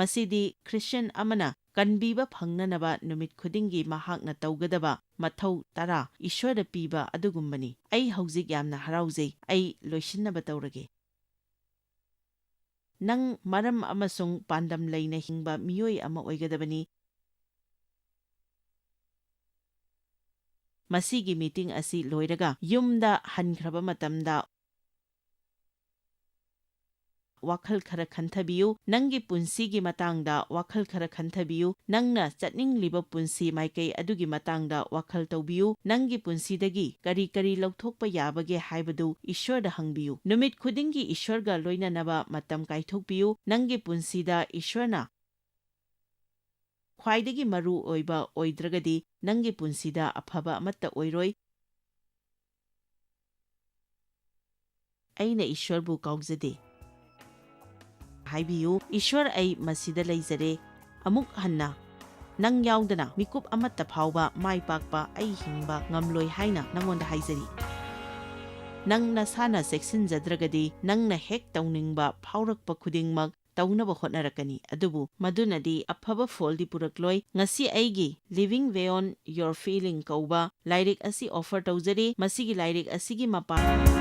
ꯃꯁꯤꯗꯤ ꯈ꯭ꯔꯤꯁꯇꯤꯌꯥꯟ ꯑꯃꯅ ꯀꯟꯕꯤꯕ ꯐꯪꯅꯅꯕ ꯅꯨꯃꯤꯠ ꯈꯨꯗꯤꯡꯒꯤ ꯃꯍꯥꯛꯅ ꯇꯧꯒꯗꯕ ꯃꯊꯧ ꯇꯔꯥ ꯏꯁ꯭ꯋꯔꯗ ꯄꯤꯕ ꯑꯗꯨꯒꯨꯝꯕꯅꯤ꯫ ꯑꯩ ꯍꯧꯖꯤꯛ ꯌꯥꯝꯅ ꯍꯔꯥꯎꯖꯩ꯫ ꯑꯩ ꯂꯣꯏꯁꯤꯟꯅꯕ ꯇꯧꯔꯒꯦ꯫ ꯅꯪ ꯃꯔꯝ ꯑꯃꯁꯨꯡ ꯄꯥꯟꯗꯝ ꯂꯩꯅ ꯍꯤꯡꯕ ꯃꯤꯑꯣꯏ ꯑꯃ ꯑꯣꯏꯒꯗꯕꯅꯤ꯫ ꯃꯁꯤꯒꯤ meeting ꯑꯁꯤ ꯂꯣꯏꯔꯒ ꯌꯨꯝꯗ ꯍꯟꯈ꯭ꯔꯕ ꯃꯇꯝꯗ ꯋꯥꯈꯜ ꯈꯔ ꯈꯟꯊꯕꯤꯌꯨ꯫ ꯅꯪꯒꯤ ꯄꯨꯟꯁꯤꯒꯤ ꯃꯇꯥꯡꯗ ꯋꯥꯈꯜ ꯈꯔ ꯈꯟꯊꯕꯤꯌꯨ꯫ ꯅꯪꯅ ꯆꯠꯅꯤꯡꯂꯤꯕ ꯄꯨꯟꯁꯤ ꯃꯥꯏꯀꯩ ꯑꯗꯨꯒꯤ ꯃꯇꯥꯡꯗ ꯋꯥꯈꯜ ꯇꯧꯕꯤꯌꯨ꯫ ꯅꯪꯒꯤ ꯄꯨꯟꯁꯤꯗꯒꯤ ꯀꯔꯤ ꯀꯔꯤ ꯂꯧꯊꯣꯛꯄ ꯌꯥꯕꯒꯦ ꯍꯥꯏꯕꯗꯨ ꯏꯁ꯭ꯋꯔꯗ ꯍꯪꯕꯤꯌꯨ꯫ ꯅꯨꯃꯤꯠ ꯈꯨꯗꯤꯡꯒꯤ ꯏꯁ꯭ꯋꯔꯒ ꯂꯣꯏꯅꯅꯕ ꯃꯇꯝ ꯀꯥꯏꯊꯣꯛꯄꯤꯌꯨ꯫ ꯅꯪꯒꯤ ꯄꯨꯟꯁꯤꯗ ꯏꯁ꯭ꯋꯔꯅ ꯈ꯭ꯋꯥꯏꯗꯒꯤ ꯃꯔꯨ ꯑꯣꯏꯕ ꯑꯣꯏꯗ꯭ꯔꯒꯗꯤ ꯅꯪꯒꯤ ꯄꯨꯟꯁꯤꯗ ꯑꯐꯕ ꯑꯃꯠꯇ ꯑꯣꯏꯔꯣꯏ꯫ ꯑꯩꯅ ꯏꯁ꯭ꯋꯔꯕꯨ ꯀꯥꯎꯖꯗꯦ꯫ ꯍꯥꯏꯕꯤꯌꯨ, "ꯏꯁ꯭ꯋꯔ, ꯑꯩ ꯃꯁꯤꯗ ꯂꯩꯖꯔꯦ꯫ ꯑꯃꯨꯛ ꯍꯟꯅ ꯅꯪ ꯌꯥꯎꯗꯅ ꯃꯤꯀꯨꯞ ꯑꯃꯠꯇ ꯐꯥꯎꯕ ꯃꯥꯏ ꯄꯥꯛꯄ ꯑꯩ ꯍꯤꯡꯕ ꯉꯝꯂꯣꯏ ꯍꯥꯏꯅ ꯅꯪꯉꯣꯟꯗ ꯍꯥꯏꯖꯔꯤ꯫ ꯅꯪ ꯅꯁꯥꯅ ꯆꯦꯛꯁꯤꯟꯖꯗ꯭ꯔꯒꯗꯤ ꯅꯪꯅ ꯍꯦꯛ ꯇꯧꯅꯤꯡꯕ ꯐꯥꯎꯔꯛꯄ ꯈꯨꯗꯤꯡꯃꯛ ꯇꯧꯅꯕ ꯍꯣꯠꯅꯔꯛꯀꯅꯤ, ꯑꯗꯨꯕꯨ ꯃꯗꯨꯅꯗꯤ ꯑꯐꯕ ꯐꯣꯜꯗꯤ ꯄꯨꯔꯛꯂꯣꯏ꯫" ꯉꯁꯤ ꯑꯩꯒꯤ Living Beyond Your Feeling ꯀꯧꯕ ꯂꯥꯏꯔꯤꯛ ꯑꯁꯤ offer ꯇꯧꯖꯔꯤ꯫ ꯃꯁꯤꯒꯤ ꯂꯥꯏꯔꯤꯛ ꯑꯁꯤꯒꯤ ꯃꯄꯥꯟ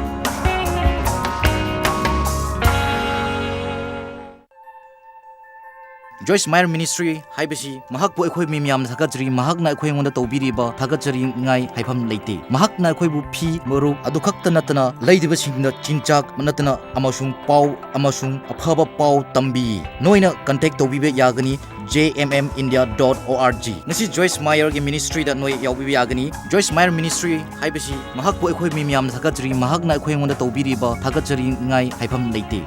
Joyce Meyer Ministry ꯍꯥꯏꯕꯁꯤ ꯃꯍꯥꯛꯄꯨ ꯑꯩꯈꯣꯏ ꯃꯤ ꯃꯌꯥꯝꯅ ꯊꯥꯒꯠꯆꯔꯤ꯫ ꯃꯍꯥꯛꯅ ꯑꯩꯈꯣꯏ ꯑꯩꯉꯣꯟꯗ ꯇꯧꯕꯤꯔꯤꯕ ꯊꯥꯒꯠꯆꯔꯤꯉꯥꯏ ꯍꯥꯏꯐꯝ ꯂꯩꯇꯦ꯫ ꯃꯍꯥꯛꯅ ꯑꯩꯈꯣꯏꯕꯨ ꯐꯤ, ꯃꯔꯨꯞ ꯑꯗꯨ ꯈꯛꯇ ꯅꯠꯇꯅ ꯂꯩꯇꯕꯁꯤꯡꯗ ꯆꯤꯟꯖꯥꯛ ꯅꯠꯇꯅ ꯑꯃꯁꯨꯡ ꯄꯥꯎ ꯑꯃꯁꯨꯡ ꯑꯐꯕ ꯄꯥꯎ ꯇꯝꯕꯤ꯫ ꯅꯣꯏꯅ contact ꯇꯧꯕꯤꯕ ꯌꯥꯒꯅꯤ J M M India dot O R G꯫ ꯉꯁꯤ Joyce Meyer ꯒꯤ ministry ꯗ ꯅꯣꯏ ꯌꯥꯎꯕꯤꯕ ꯌꯥꯒꯅꯤ꯫ Joyce Meyer Ministry ꯍꯥꯏꯕꯁꯤ ꯃꯍꯥꯛꯄꯨ ꯑꯩꯈꯣꯏ ꯃꯤ ꯃꯌꯥꯝꯅ ꯊꯥꯒꯠꯆꯔꯤ꯫ ꯃꯍꯥꯛꯅ ꯑꯩꯈꯣꯏ ꯑꯩꯉꯣꯟꯗ ꯇꯧꯕꯤꯔꯤꯕ ꯊꯥꯒꯠꯆꯔꯤꯉꯥꯏ ꯍꯥꯏꯐꯝ ꯂꯩꯇꯦ꯫